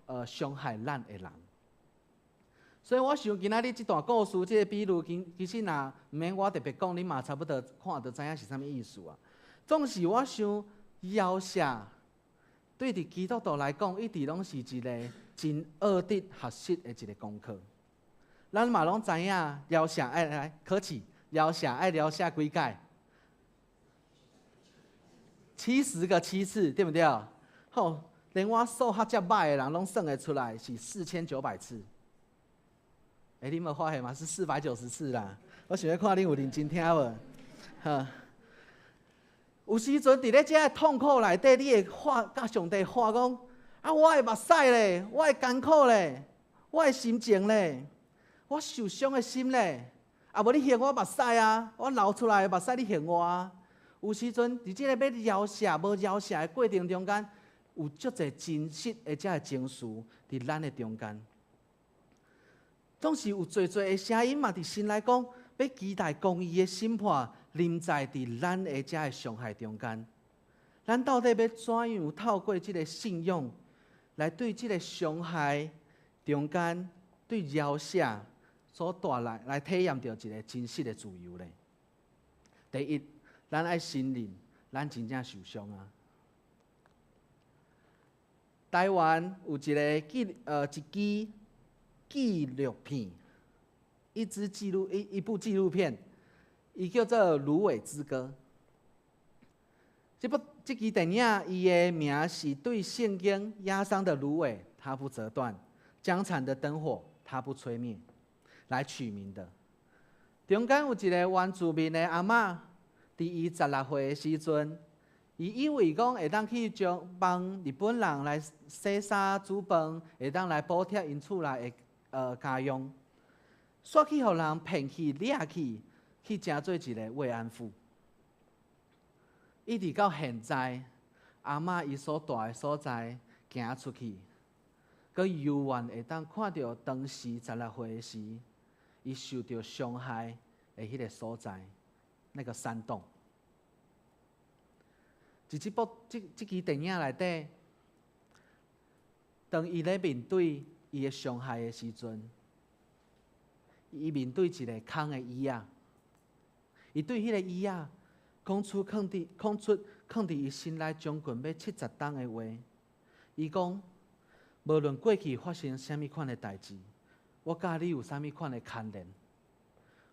[SPEAKER 5] 傷害咱的人。所以我想今仔日這段故事，這個比喻，其實若毋免我特別講，你嘛差不多看就知影是啥物意思啊。總是我想，饒赦對佇基督徒來講，一直攏是一個真學得學習的一個功課。咱嘛攏知影，饒赦愛來考試，饒赦愛饒赦幾擺？70個7次，對毋對？好，連我數學遮䆀的人攏算會出來是4900次。欸，你無發現嗎？是490次啦。我想欲看恁有認真聽無？好。有時陣佇咧這个痛苦內底，你會喊佮上帝喊講：啊，我的目屎咧，我的艱苦咧，我的心情咧，我受傷的心咧，啊，無你還我目屎啊，我流出來的目屎你還我啊。有時陣佇這个欲饒赦無饒赦的過程中間，有足濟真實的這个情緒佇咱的中間。總是有濟濟的聲音嘛，佇心內講，欲期待公義的審判臨在佇咱的這个傷害中間。咱到底欲怎樣透過這个信仰，來對這個傷害中間，對饒赦所帶來來體驗著一個真實的自由咧？第一，咱愛承認，咱真正受傷啊！台灣有一支紀錄片，一支紀錄一一部紀錄片，伊叫做《蘆葦之歌》。這支電影，伊的名是對聖經壓傷的蘆葦，它不折斷；將殘的燈火，它不吹滅，來取名的。中間有一個原住民的阿嬤，佇伊16歲的時陣，伊以為講會當去將幫日本人來洗衫煮飯，會當來補貼𪜶厝內的家用，煞去予人騙去掠去，去成做一個慰安婦。一直到現在，阿嬤伊所蹛的所在行出去，閣猶原會當看著當時16歲時，伊受著傷害的彼個所在，那個山洞。佇這支電影內底，當伊咧面對伊的傷害的時陣，伊面對一個空的椅仔，伊對彼個椅仔講出囥佇伊心內將近欲70冬的話。伊講：無論過去發生啥物款的代誌，我佮你有啥物款的牽連，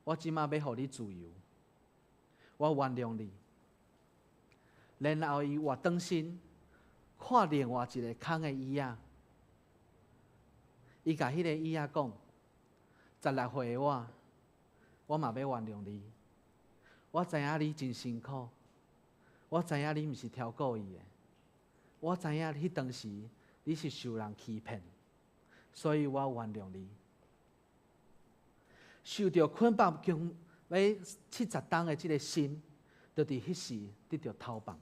[SPEAKER 5] 我這馬欲予你自由，我原諒你。然後伊活轉身，看另外一個空的椅仔，伊共彼個椅仔講：16歲的我，我嘛欲原諒你。我知影你真辛苦，我知影你毋是挑故意的，我知影彼當時你是受人欺騙，所以我原諒你。受著捆綁將欲70冬的這个心，就佇彼時得著透放。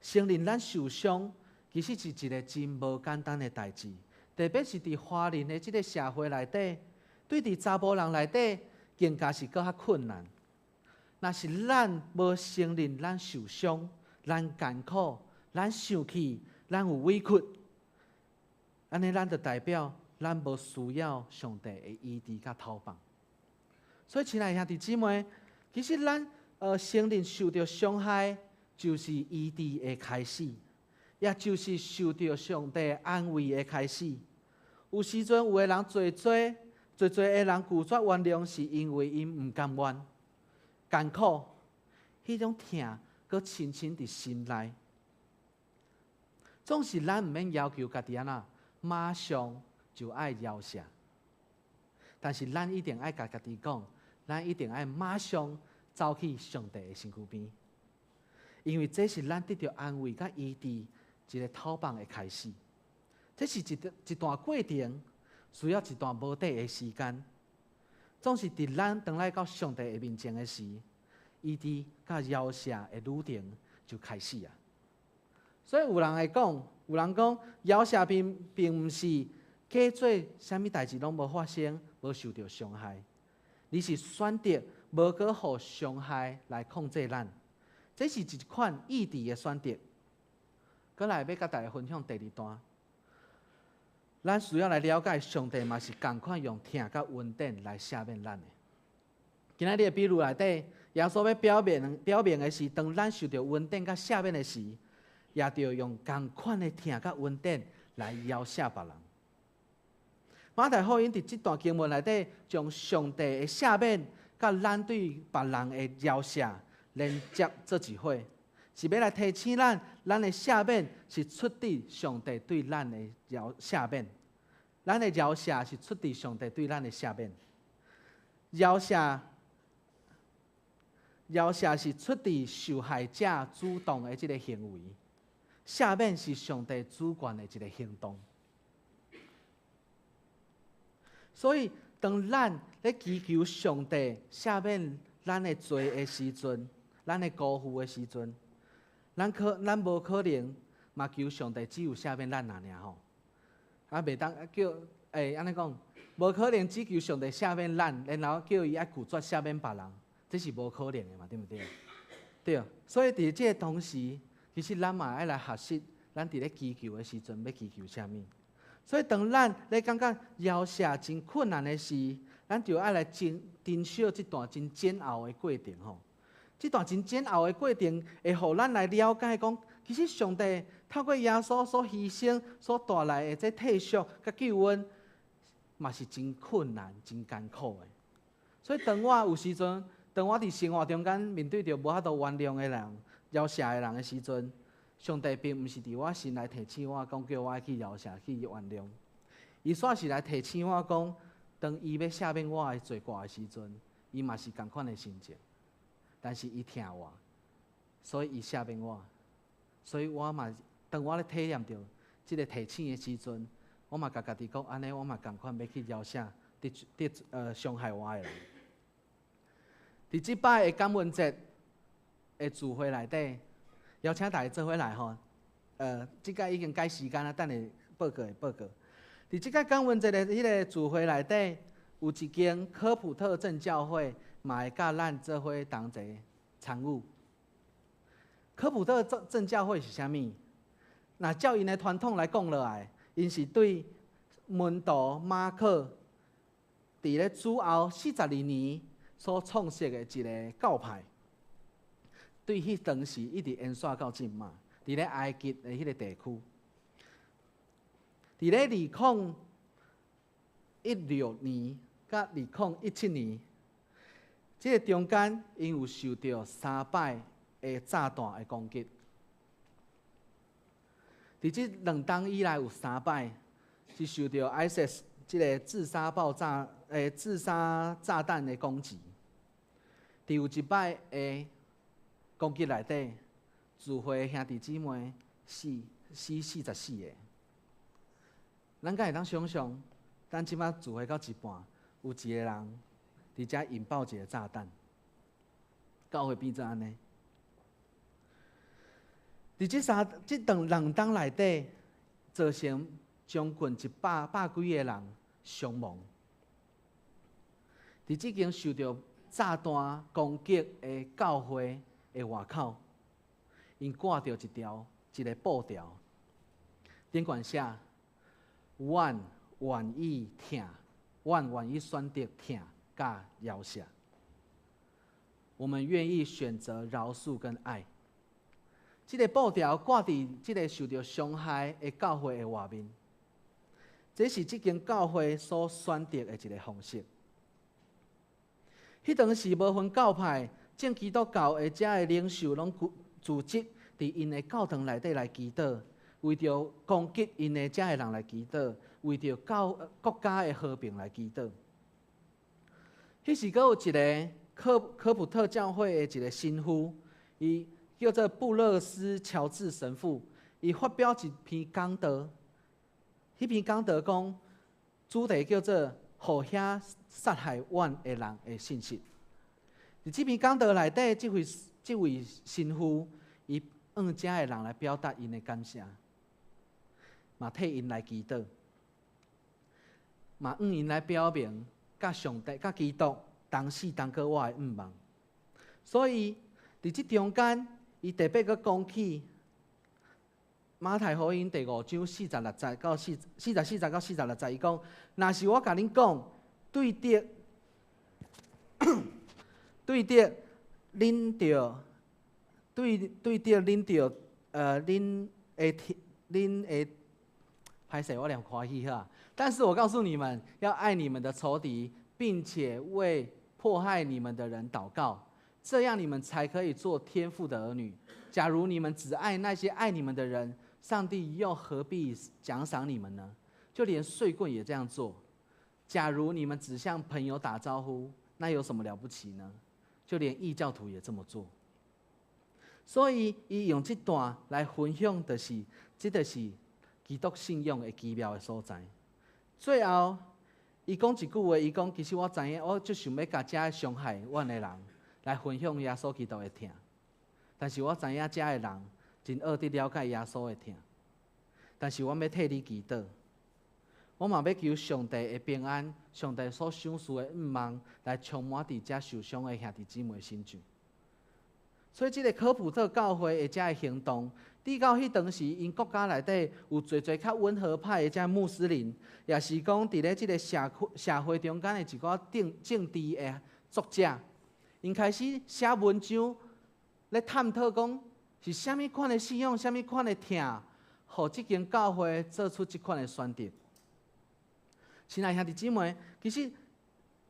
[SPEAKER 5] 承認咱受傷，其實是一個真無簡單的代誌，特別是佇華人的這个社會內底，對佇查埔人內底，更加是閣較困難。若是咱無承認咱受傷、咱艱苦、咱生氣、咱有委屈，按呢咱就代表咱無需要上帝的醫治佮透放。所以，親愛的兄弟姊妹，其實咱承認受著傷害，就是醫治的開始，也就是受著上帝安慰的開始。有時陣有的人濟濟濟濟的人拒絕原諒，是因為𪜶毋甘願。艱苦，彼種疼，閣深深佇心內。總是咱毋免要求家己按怎，馬上就愛饒赦。但是咱一定愛共家己講，咱一定愛馬上走去上帝的身軀邊，因為這是咱得著安慰佮醫治一個透放的開始。這是一段過程，需要一段無短的時間。總是佇咱轉來到上帝的面前的時，醫治佮饒赦的旅程就開始啊！所以有人會講，有人講饒赦並毋是假做啥物代誌攏無發生，無受著傷害，而是選擇無閣予傷害來控制咱。這是一款醫治的選擇。閣來欲共大家分享第二段。咱需要來了解，上帝嘛是仝款用疼佮恩典來赦免咱的。今仔日的比喻內底，耶穌欲表明的是，當咱受著恩典佮赦免的時，也著用仝款的疼佮恩典來饒赦別人。馬太福音佇這段經文內底，將上帝的赦免佮咱對別人的饒赦連接做一伙，是欲來提醒咱，咱的赦免是出自上帝對咱的饒赦免，咱的饒赦是出自上帝對咱的赦免。饒赦，饒赦是出自受害者主動的這个行為，赦免是上帝主權的一个行動。所以，當咱咧祈求上帝赦免咱的罪的時陣，咱的辜負的時陣，咱無可能嘛求上帝只有赦免咱爾吼。啊，袂當叫按呢講，無可能只求上帝赦免咱，然後叫伊愛拒絕赦免別人，這是無可能的嘛，對毋對？對。所以佇這个同時，其實咱嘛愛來學習，咱佇咧祈求的時陣欲祈求啥物。所以，當咱咧感覺饒赦真困難的時，咱就愛來真珍惜這段真煎熬的過程吼。這段真煎熬的過程，會予咱來了解講，其實上帝透過耶穌所犧牲、所帶來的這退贖佮救恩，嘛是真困難、真艱苦的。所以，當我有時陣，當我佇生活中間面對著無法度原諒的人、饒赦的人的時陣，上帝並毋是佇我心內提醒我講，叫我愛去饒赦、去原諒。伊煞是來提醒我講，當伊欲赦免我的罪過的時陣，伊嘛是仝款的心情。但是伊疼我，所以伊赦免我。所以我嘛，當我咧體驗著這个提醒的時陣，我嘛共家己講，按呢我嘛仝款欲去饒赦佇佇傷害我的人。佇這擺的感恩節的聚會內底，邀請大家做伙來吼。這擺已經改時間啦，等下報告會報告。佇這擺感恩節的彼个聚會內底，有一間科普特正教會嘛會佮咱做伙同齊參與。科普特正教會是啥物？若照𪜶的傳統來講落來，𪜶是對門徒馬可佇咧主後42年所創設的一个教派。對彼當時一直延續到這馬，佇咧埃及的彼个地區，佇咧2016年佮2017年，這个中間，𪜶有受著三擺的炸彈的攻擊。佇這2冬以來，有三擺是受著 ISIS 這个自殺爆炸、自殺炸彈的攻擊。佇有一擺的攻擊內底，聚會兄弟姊妹死44個。咱敢會當想像，咱這擺聚會到一半，有一个人佇遮引爆一个炸彈，教會變做按呢？佇這三這段2冬內底，造成將近100幾个人傷亡。佇這間受著炸彈攻擊的教會的外口，𪜶掛著一个布條，頂懸寫：阮願意疼，阮願意選擇疼佮饒赦。我們願意選擇饒恕跟愛。這个布條掛佇這个受著傷害的教會的外面，這是這間教會所選擇的一个方式。彼當時無分教派，正基督教的遮的領袖攏組織佇𪜶的教堂內底來祈禱，為著攻擊𪜶的遮的人來祈禱，為著教國家的和平來祈禱。彼時閣有一个科普特教會的一个神父，伊叫做布勒斯喬治神父，伊發表一篇講道，彼篇講道講主題叫做“予遐殺害阮的人的信息”。佇這篇講道內底，這位神父伊向遮的人來表達𪜶的感謝，嘛替𪜶來祈禱，嘛向𪜶來表明，佮上帝、佮基督同死同過活的向望。所以佇這中間，伊特別閣講起馬太福音第五章四十六節到44節到46節，伊講：若是我共恁講，對敵對敵恁著對敵恁著恁會恁會歹勢，我念歡喜哈。但是我告訴你們，要愛你們的仇敵，並且為迫害你們的人禱告，這樣你們才可以做天父的兒女。假如你們只愛那些愛你們的人，上帝又何必獎賞你們呢？就連稅棍也這樣做。假如你們只向朋友打招呼，那有什麼了不起呢？就連異教徒也這麼做。所以，伊用這段來分享，就是這就是基督信仰的奇妙的所在。最後，伊講一句話，伊講：其實我知影，我足想欲共遮傷害阮的人來分享耶穌基督的疼。但是我知影遮的人真僫得了解耶穌的疼。但是我欲替你祈禱，我嘛欲求上帝的平安，上帝所賞賜的恩望來充滿佇遮受傷的兄弟姊妹身上。所以，這个科普特教會的遮个行動，直到彼當時，𪜶國家內底有濟濟較溫和派的遮穆斯林，抑是講佇咧這个社會中間的一寡政治的作者，𪜶開始寫文章咧探討講是啥物款的信仰，啥物款的疼，予這間教會做出這款的選擇。親愛兄弟姊妹，其實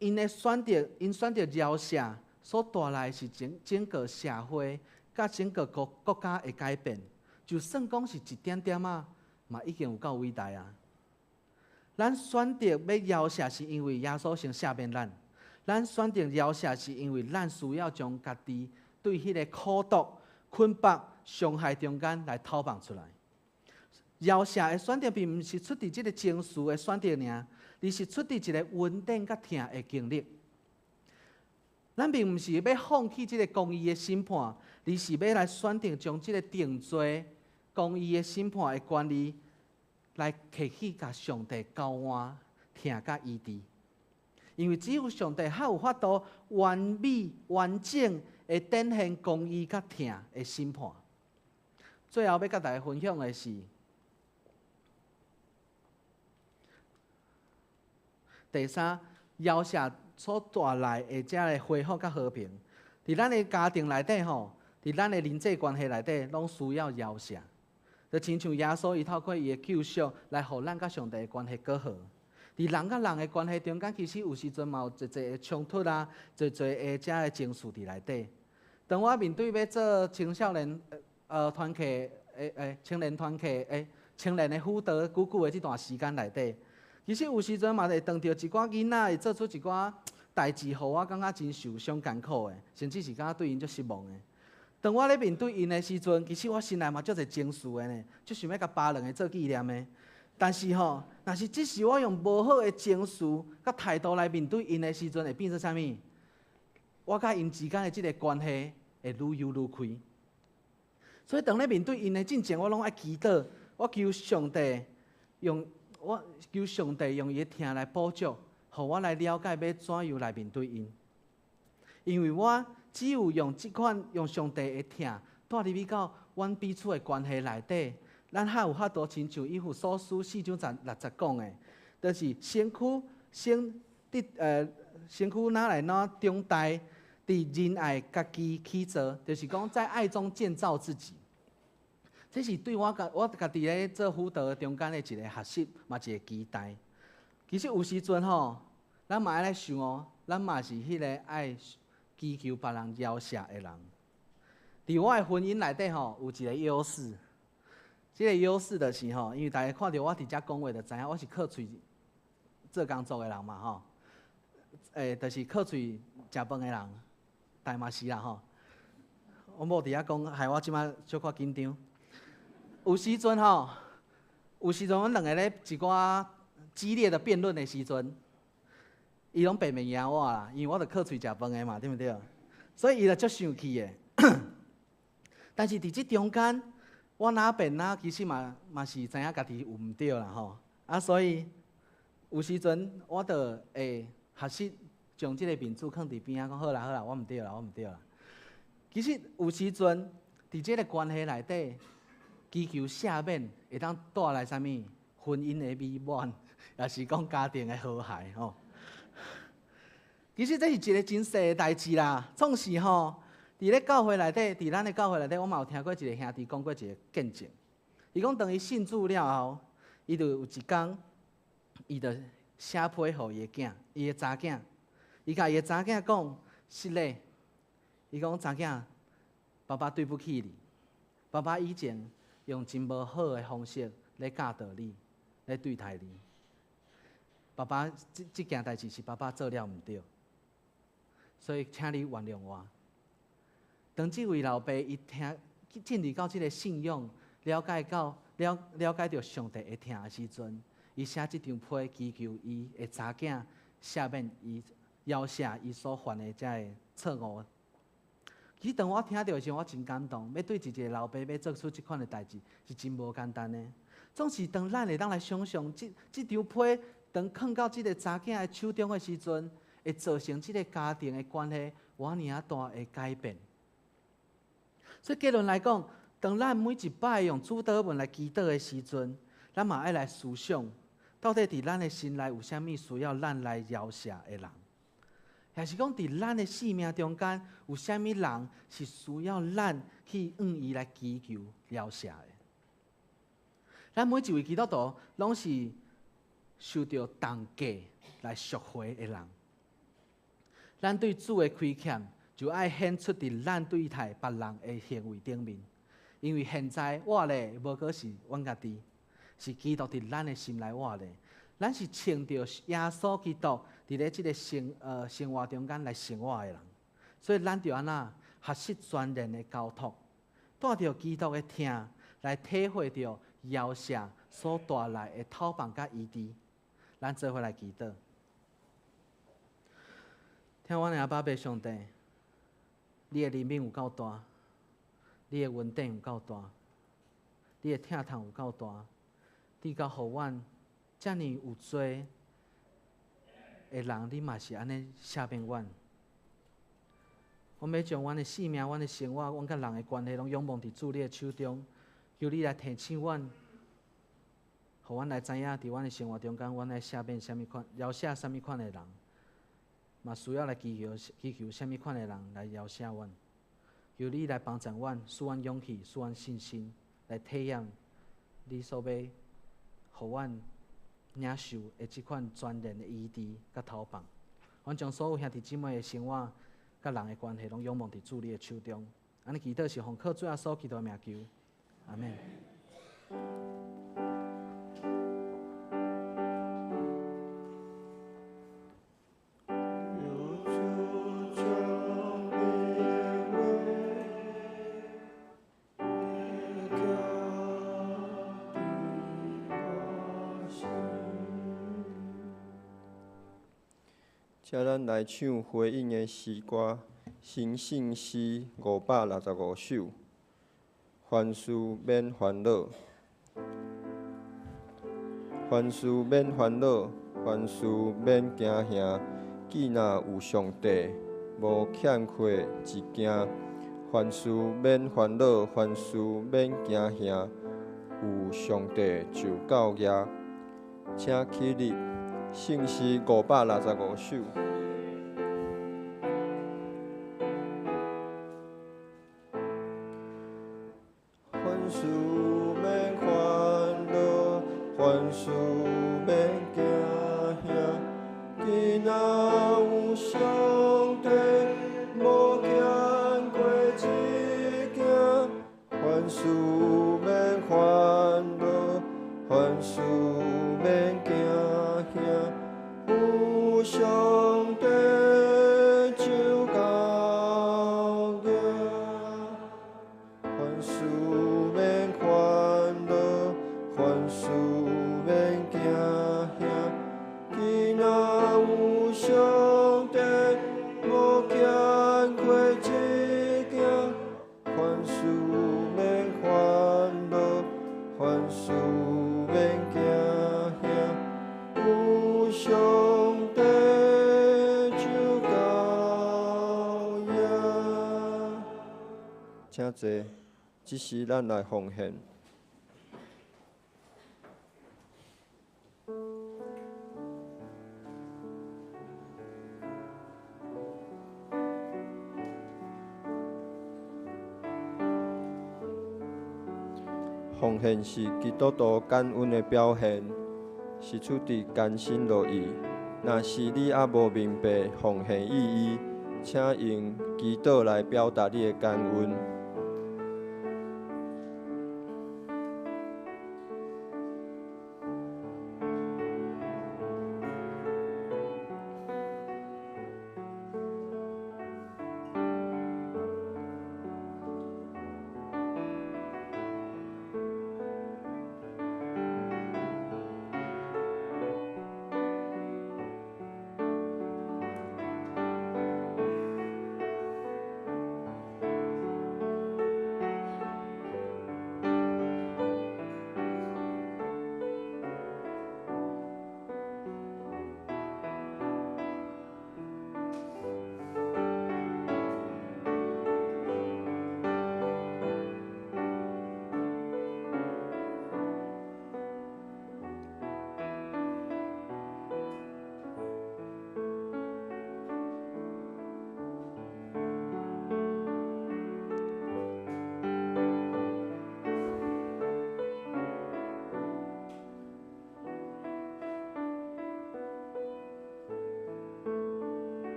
[SPEAKER 5] 𪜶的選擇，𪜶選擇饒赦所帶來是整整個社會佮整個國家的改變，就算講是一點點仔，嘛已經有夠偉大啊！咱選擇欲饒赦，是因為耶穌先赦免咱；咱選擇饒赦，是因為咱需要將家己對彼个苦毒、捆綁、傷害中間來脫放出來。饒赦的選擇，並毋是出佇這个情緒的選擇爾，而是出佇一个恩典佮疼的經歷。咱並毋是欲放棄這个公義的審判，而是欲來選擇將這个定罪、公義的審判的權利，來提去共上帝交換疼佮醫治。因為只有上帝才有法度完美、完整的展現公義佮疼的審判。最後欲共大家分享的是第三，饒赦所帶來的這个恢復佮和平，佇咱的家庭內底吼，佇咱的人際關係內底，攏需要饒赦。就親像耶穌伊透過伊的救贖，來予咱佮上帝的關係閣好。佇人佮人的關係中間，其實有時陣嘛有濟濟的衝突啊，濟濟的這个情緒佇內底。當我面對欲做青少年團契青年團契青年的輔導久久的這段時間內底，其實有時陣嘛會當著一寡囡仔會做出一寡代誌，予我感覺真受傷艱苦的，甚至是感覺對𪜶足失望的。當我咧面對𪜶的時陣，其實我心內嘛足濟情緒的呢，足想欲共巴兩个做紀念的。但是吼，若是這時我用無好的情緒佮態度來面對𪜶的時陣，會變做啥物？我佮𪜶之間的這个關係會愈游愈開。所以當咧面對𪜶的進前，我攏愛祈禱，我求上帝用伊的疼來補足，予我來了解欲怎樣來面對𪜶。因為我只有用這款用上帝的疼帶入去到阮彼此的關係內底，咱才有法度親像以弗所書四章十六節講的，就是身軀先佇身軀哪來哪長大，佇仁愛家己起造，就是講在愛中建造自己。這是對我家我家己咧做輔導中間的一個學習，嘛一個期待。其實有時陣吼，咱嘛愛來想哦，咱嘛是彼个愛祈求別人饒赦的人。佇我的婚姻內底吼，有一个優勢。這个優勢就是吼，因為大家看著我佇遮講話，就知影我是靠喙做工作的人嘛吼。就是靠喙食飯的人，但嘛是啦吼。我某佇遐講，害我這擺小可緊張。有時陣吼，有時陣阮兩个咧一寡激烈的辯論的時陣，伊攏白袂贏我啦，因為我著靠喙食飯的嘛，對毋對？所以伊就足生氣的。但是佇這中間，我哪辯哪，其實嘛嘛是知影家己有毋對啦吼。啊，所以有時陣我著會學習將這个面子囥佇邊仔，講好啦好啦，我毋對啦，我毋對啦。其實有時陣佇這个關係內底，祈求赦免，會當帶來啥物？婚姻的美滿，抑是講家庭的和諧吼。其實這是一個真細的代誌啦。總是吼，佇咧教會內底，佇咱的教會內底，我嘛有聽過一个兄弟講過一个見證。伊講當伊信主了後，伊就有一工，伊就寫批予伊的囝，伊的查囝，伊共伊的查囝講，是咧，伊講查囝，爸爸對不起你，爸爸以前用真無好的方式咧教導你，咧對待你。爸爸這件代誌是爸爸做了毋對，所以請你原諒我。當這位老爸伊聽進入到這个信仰，了解到了了解著上帝的疼的時陣，伊寫這張批祈求伊的查囝赦免伊，饒赦伊所犯的這个錯誤。其實當我聽著的時陣，我真感動。欲對一个老爸欲做出這款的代誌，是真無簡單的。總是當咱會當來想像，這張批當囥到這个查囝的手中的時陣，會造成這个家庭的關係偌爾仔大的改變。所以結論來講，當咱每一擺用主禱文來祈禱的時陣，咱嘛愛來思想，到底佇咱的心內有啥物需要咱來饒赦的人，抑是講佇咱的生命中間有啥物人是需要咱去向伊來祈求饒赦的。咱每一位基督徒攏是受著重價來贖回的人。咱對主的虧欠，就愛顯出佇咱對待別人的行為頂面。因為現在活咧，無閣是阮家己，是基督佇咱的心內活咧。咱是穿著耶穌基督佇咧這个生活中間來生活的人，所以咱著按怎學習全然的交託，帶著基督的疼來體會著饒赦所帶來的透放佮醫治。咱做伙來祈禱，疼阮的阿爸父上帝，你的憐憫有夠大，你的恩典有夠大，你的疼痛有夠大，你敢予阮遮爾有罪的人，你嘛是按呢赦免阮。我欲將阮的性命、阮的生活、阮佮人的關係，攏仰望佇主你的手中，求你來提醒阮，予阮來知影，佇阮的生活中間，阮愛赦免啥物款、饒赦啥物款的人，嘛需要來祈求啥物款的人來饒赦阮。求你來幫助阮，賜阮勇氣，賜阮信心，來體驗你所欲予阮領受的這款全然的醫治佮投放。阮將所有兄弟姊妹的生活佮人的關係，攏仰望佇主你的手中。按呢祈禱是奉靠主耶穌基督的名求，阿們。
[SPEAKER 4] 有主將你的話，我心。請咱來唱回應的詩歌，新聖詩565首，凡事免煩惱，凡事免煩惱，凡事免驚嚇。既若有上帝，無欠缺一件。凡事免煩惱，凡事免驚嚇，有上帝就夠額。請起立，聖詩565首。凡事免煩惱，凡事免驚嚇，既若有上帝，無欠過一件。凡事免煩惱，凡事免驚嚇，有上帝就夠額。凡事免煩惱，凡事免驚嚇，既若有上帝，無欠過一件。凡事免煩惱，凡事免驚嚇，有上帝就夠額。請坐，這時咱來奉獻。奉獻是基督徒感恩的表現，是出自甘心樂意。若是你猶無明白奉獻意義，請用祈禱來表達你的感恩。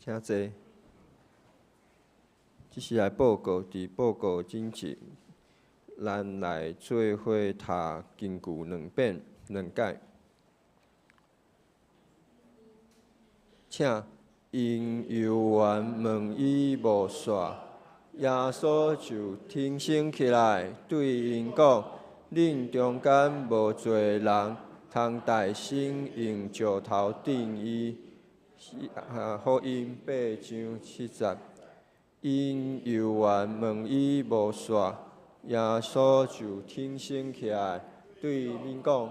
[SPEAKER 4] 請坐。這是來報告，佇報告之前，咱來做伙讀經句兩遍兩解。請𪜶猶原問伊無煞，耶穌就挺身起來，對𪜶講：恁中間無罪的人，通帶先用石頭擲伊。福音八章七節，𪜶猶原問伊無煞，耶穌就挺身起來，對𪜶講：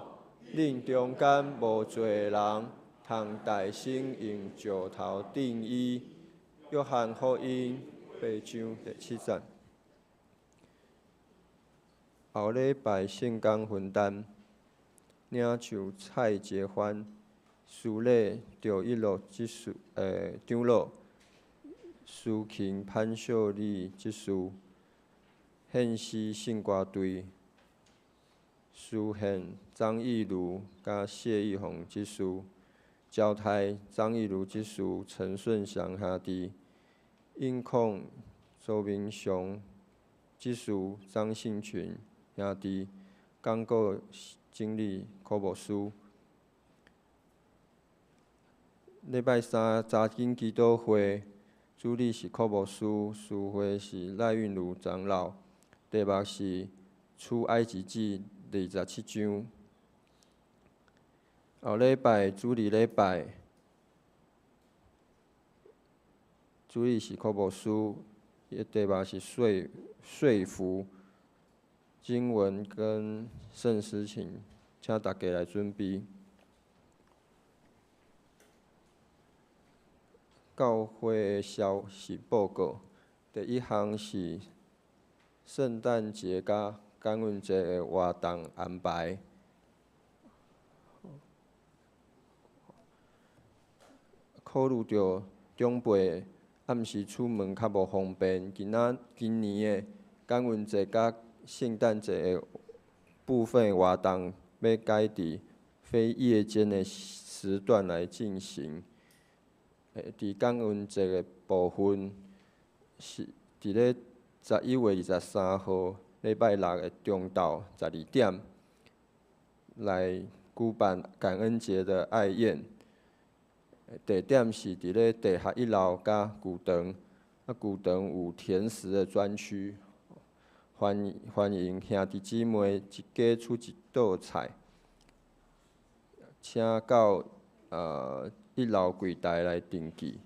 [SPEAKER 4] 恁中間無罪的人，通帶先用石頭擲伊。約翰福音八章第七節。後禮拜聖工分擔，領袖蔡杰歡。司禮趙一樂執事，長老，司琴潘秀麗執事，獻詩聖歌隊，司獻張義如佮謝義宏執事，交代張義如執事陳順祥兄弟，音控周明雄執事張信群兄弟，講稿經理柯牧師。禮拜三查經祈禱會，主禮是柯牧師，司會是賴韻如長老，題目是出埃及記27章。後禮拜主日禮拜，主禮是柯牧師，伊題目是說服經文跟聖詩琴，請大家來準備。教會的消息報告，第一項是聖誕節佮感恩節的活動安排。考慮著長輩暗時出門較無方便，今仔今年的感恩節佮聖誕節的部分活動，欲改佇非夜間的時段來進行。佇感恩節的部分，是佇咧11月23號禮拜六的中晝12點，來舉辦感恩節的愛宴。地點是佇咧地下一樓佮球場，啊球場有甜食的專區，歡迎兄弟姊妹一家出一道菜，請到一樓櫃台來登記。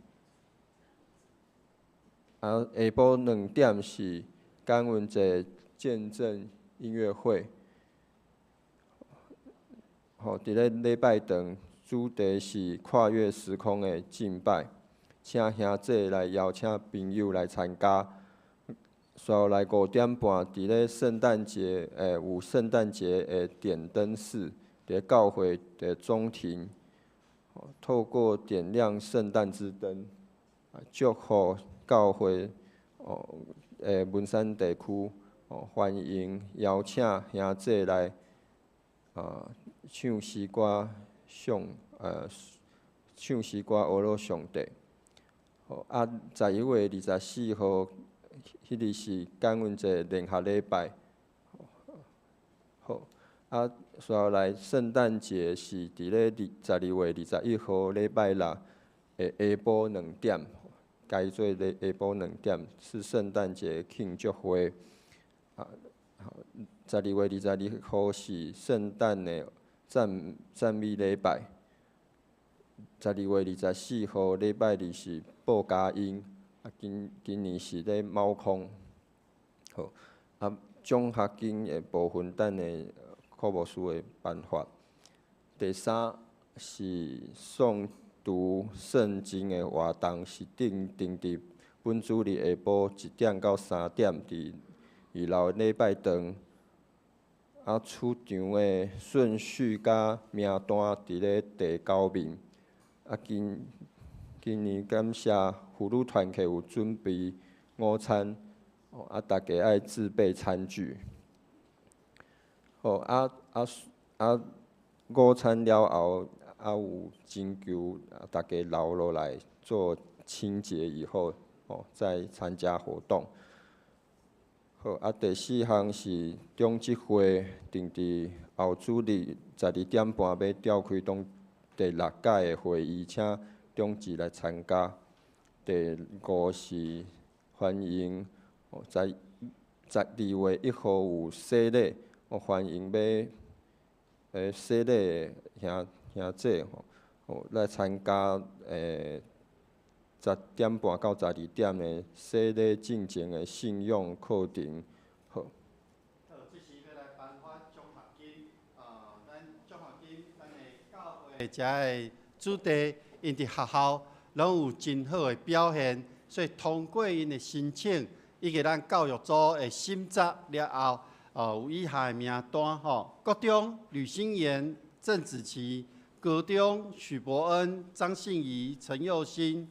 [SPEAKER 4] 啊，下晡2點是感恩節見證音樂會，吼，佇咧禮拜堂。主題是跨越時空的敬拜，請兄弟來邀請朋友來參加。隨後來5點半，佇咧聖誕節，有聖誕節的點燈式，佇咧教會的中庭，透過點亮聖誕之燈，祝福教會哦，文山地區，哦，歡迎邀請兄弟來，唱詩歌。唱詩歌學樂上帝。好，啊，11月24號，彼日是感恩節聯合禮拜。好，啊，隨後來聖誕節是佇咧12月21號禮拜六的下晡2點，改做咧下晡2點是聖誕節慶祝會。啊，12月22號是聖誕的讚美禮拜。12月24號禮拜二是報佳音，啊，今年是咧貓空。好，啊，獎學金的部分，等下柯牧師會頒發。第三是誦讀聖經的活動，是定佇本主日下晡1點到3點，佇二樓禮拜堂。啊，出場的順序佮名單佇咧第九面。啊，今年感謝婦女團契有準備午餐，啊，大家愛自備餐具。好，啊啊啊！午餐了後，啊有請求大家留落來做清潔以後，哦，再參加活動。好，啊，第四項是長執會，定佇後主日12點半欲召開當第六屆的會議，請長執來參加。第五是歡迎，在12月1號有洗禮，歡迎欲洗禮的兄姐吼，來參加10點半到12點的洗禮進前的信仰課程。好。
[SPEAKER 6] 好，這時欲來頒發獎學金，咱獎學金，咱的教會遮的子弟，𪜶佇學校攏有真好的表現，所以通過𪜶的申請，以及咱教育組的審查了後，有以下的名單吼：國中呂新妍、鄭子琪；高中許伯恩、張信儀、陳佑新；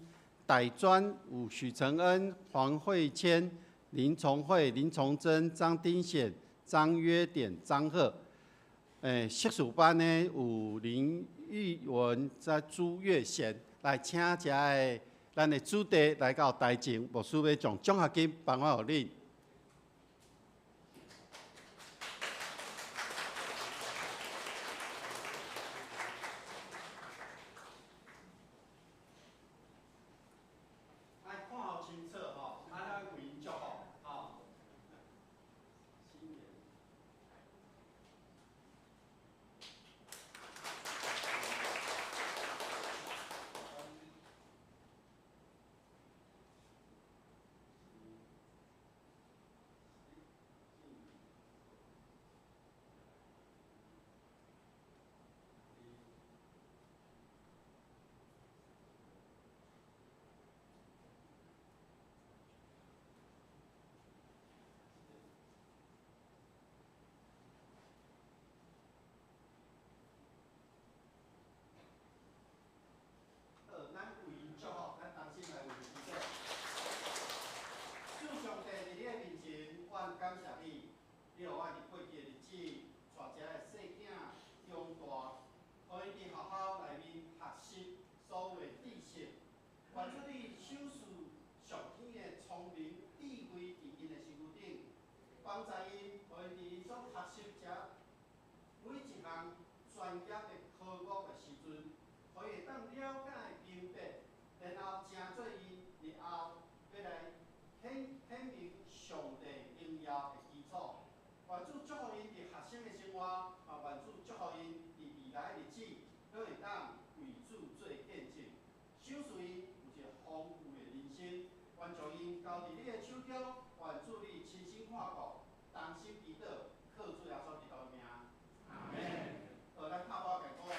[SPEAKER 6] 大專有許承恩、黃慧謙、林崇慧、林崇珍、張丁顯、張約典、張赫。碩士班呢有林玉文、在朱月賢，來請遮的咱的子弟來到台前，牧師欲將獎學金頒發予恁。愛看予清楚吼，啊，咱為𪜶祝福吼。中，愿主你亲身看顾，同心祈祷，靠主耶稣基督的名，阿门。好，咱拍鼓共鼓励。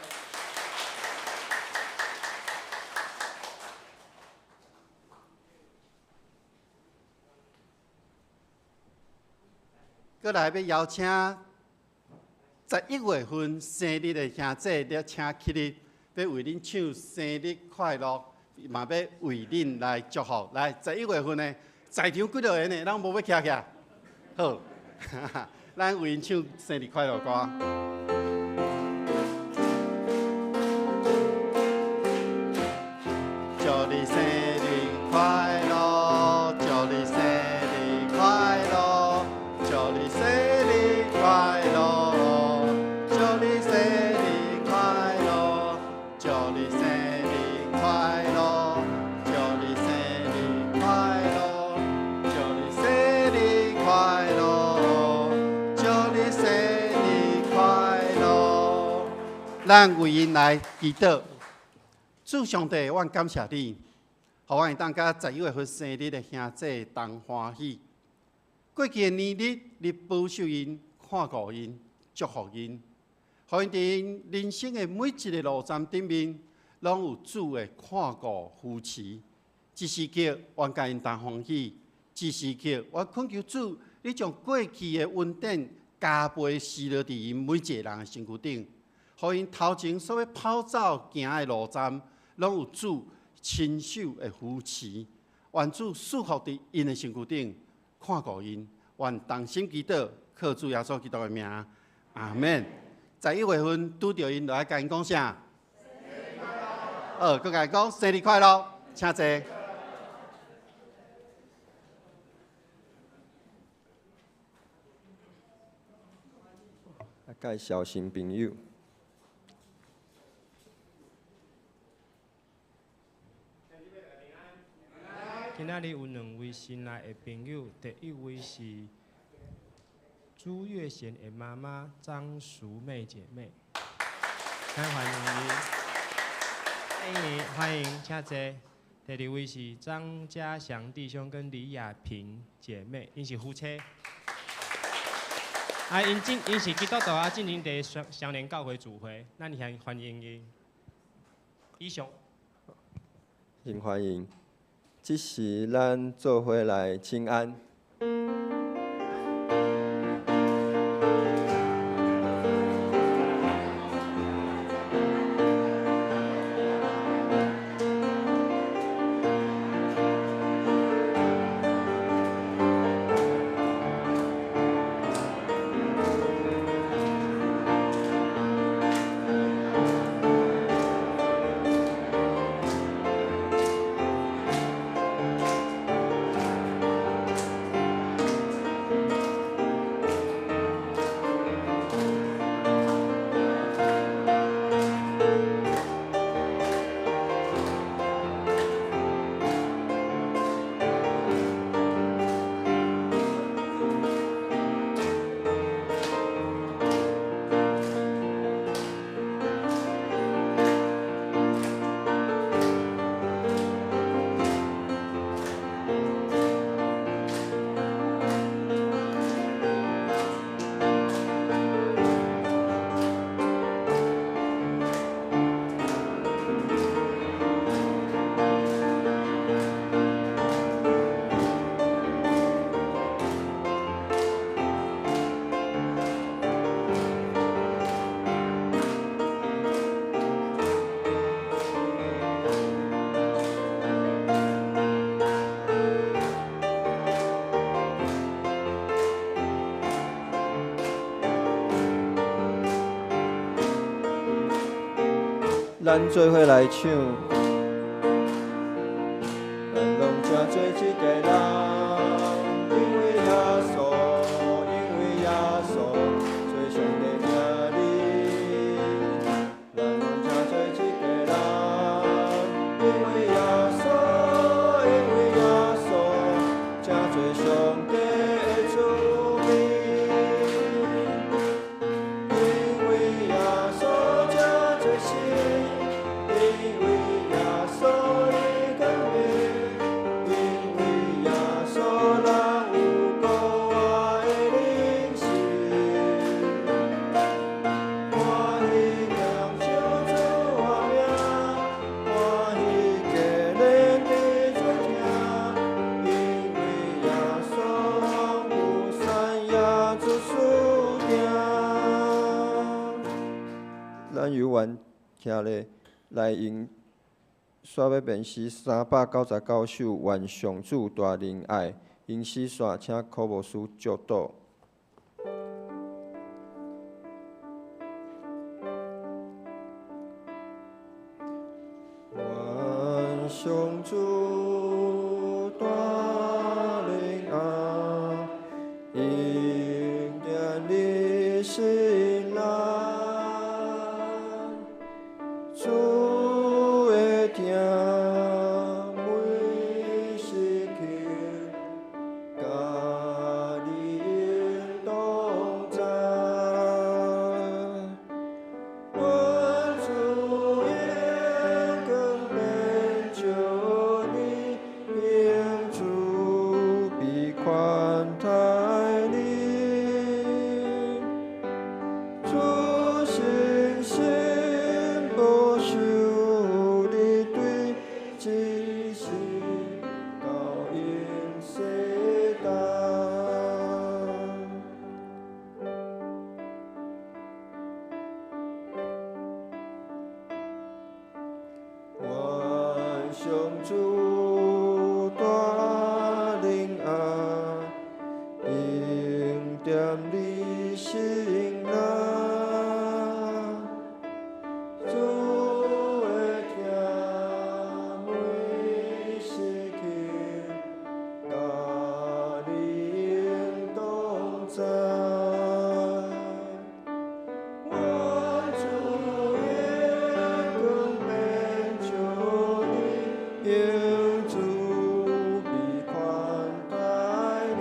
[SPEAKER 6] 阁来欲邀请11月份生日的兄姐，咧请起立，欲为恁唱生日快乐，嘛欲为恁来祝福。来，十一月份的在场几落个呢？拢无欲徛起来。好，咱为𪜶唱生日快乐歌。祝你生日快乐，祝你生日快樂，祝你生日快樂，祝你生日快樂，祝你生日快樂，祝你生日快樂，祝你生日快樂，祝你生日快樂。咱為𪜶來祈禱。主上帝，阮感謝你，予阮會當佮11月份生日的兄姊同歡喜。過去的年日，你保守𪜶、看顧𪜶、祝福𪜶，予𪜶佇𪜶人生的每一个路站頂面，攏有主的看顧扶持。這時刻，阮佮𪜶同歡喜；這時刻，我懇求主，你將過去的恩典加倍施落佇𪜶每一个人的身軀頂，予𪜶頭前所欲跑走行的路站，攏有主親手的扶持。願主賜福佇𪜶的身軀頂，看顧𪜶。願同心祈禱，靠主耶穌基督的名，阿門。11月份拄著𪜶，就愛共𪜶講啥？好，閣共𪜶講生日快樂，請坐。
[SPEAKER 4] 介紹新朋友。
[SPEAKER 7] 今仔日有兩位新來的朋友，第一位是朱月賢的媽媽張淑妹姐妹，咱歡迎伊，歡迎歡迎，請坐。第二位是張家祥弟兄跟李亞萍姐妹，𪜶是夫妻。啊，𪜶是基督徒啊，進前佇雙雙連教會聚會，咱現歡迎𪜶。以上。
[SPEAKER 4] 真歡迎。這時，咱做伙來請安。咱做伙來唱。咱攏誠濟一个人，因為耶穌，因為耶穌，做上帝疼你。咱攏誠濟一个人，因為耶穌，因為耶穌，誠濟上帝的慈悲。因為耶穌誠濟心，因為耶穌的光明，因為耶穌徛咧来用煞欲编诗399首，愿上主大仁爱，咏诗线，请柯牧师祝祷。愿上主大仁爱，恩典你心内，主的疼每时刻，佮你永同在。愿主荣光遍照你，用慈悲宽待你。主信心保守你，对这世到永世代。愿上主大仁爱，恩典你心内，主的疼每时刻，佮你永同在。愿主荣光遍照你，用慈悲宽待你。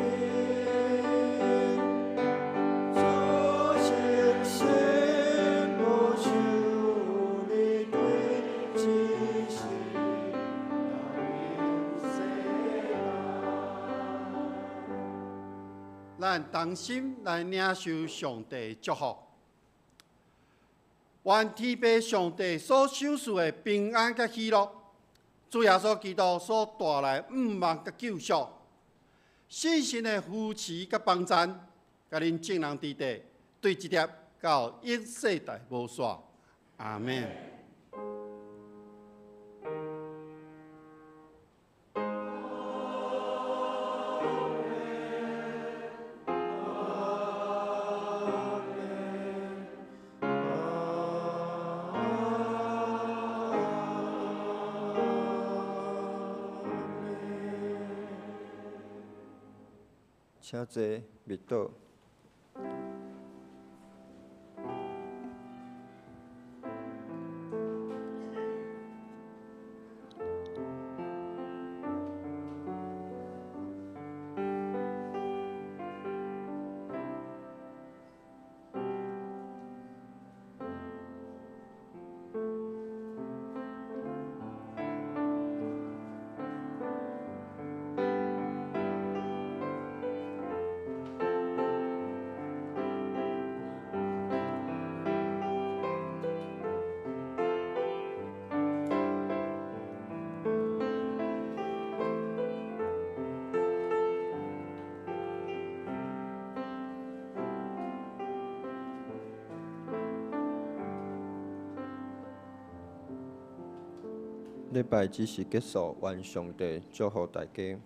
[SPEAKER 4] 主信心保守你，对这世到永世代。
[SPEAKER 6] 咱同心来领受上帝的祝福。愿天父上帝所赏赐的平安佮喜乐，主耶稣基督所带来毋望佮救赎，圣神的扶持佮帮赞，佮恁众人伫地，对这粒到永世代无煞。阿们。
[SPEAKER 4] 请坐，默祷。礼拜只是结束，愿上帝祝福大家。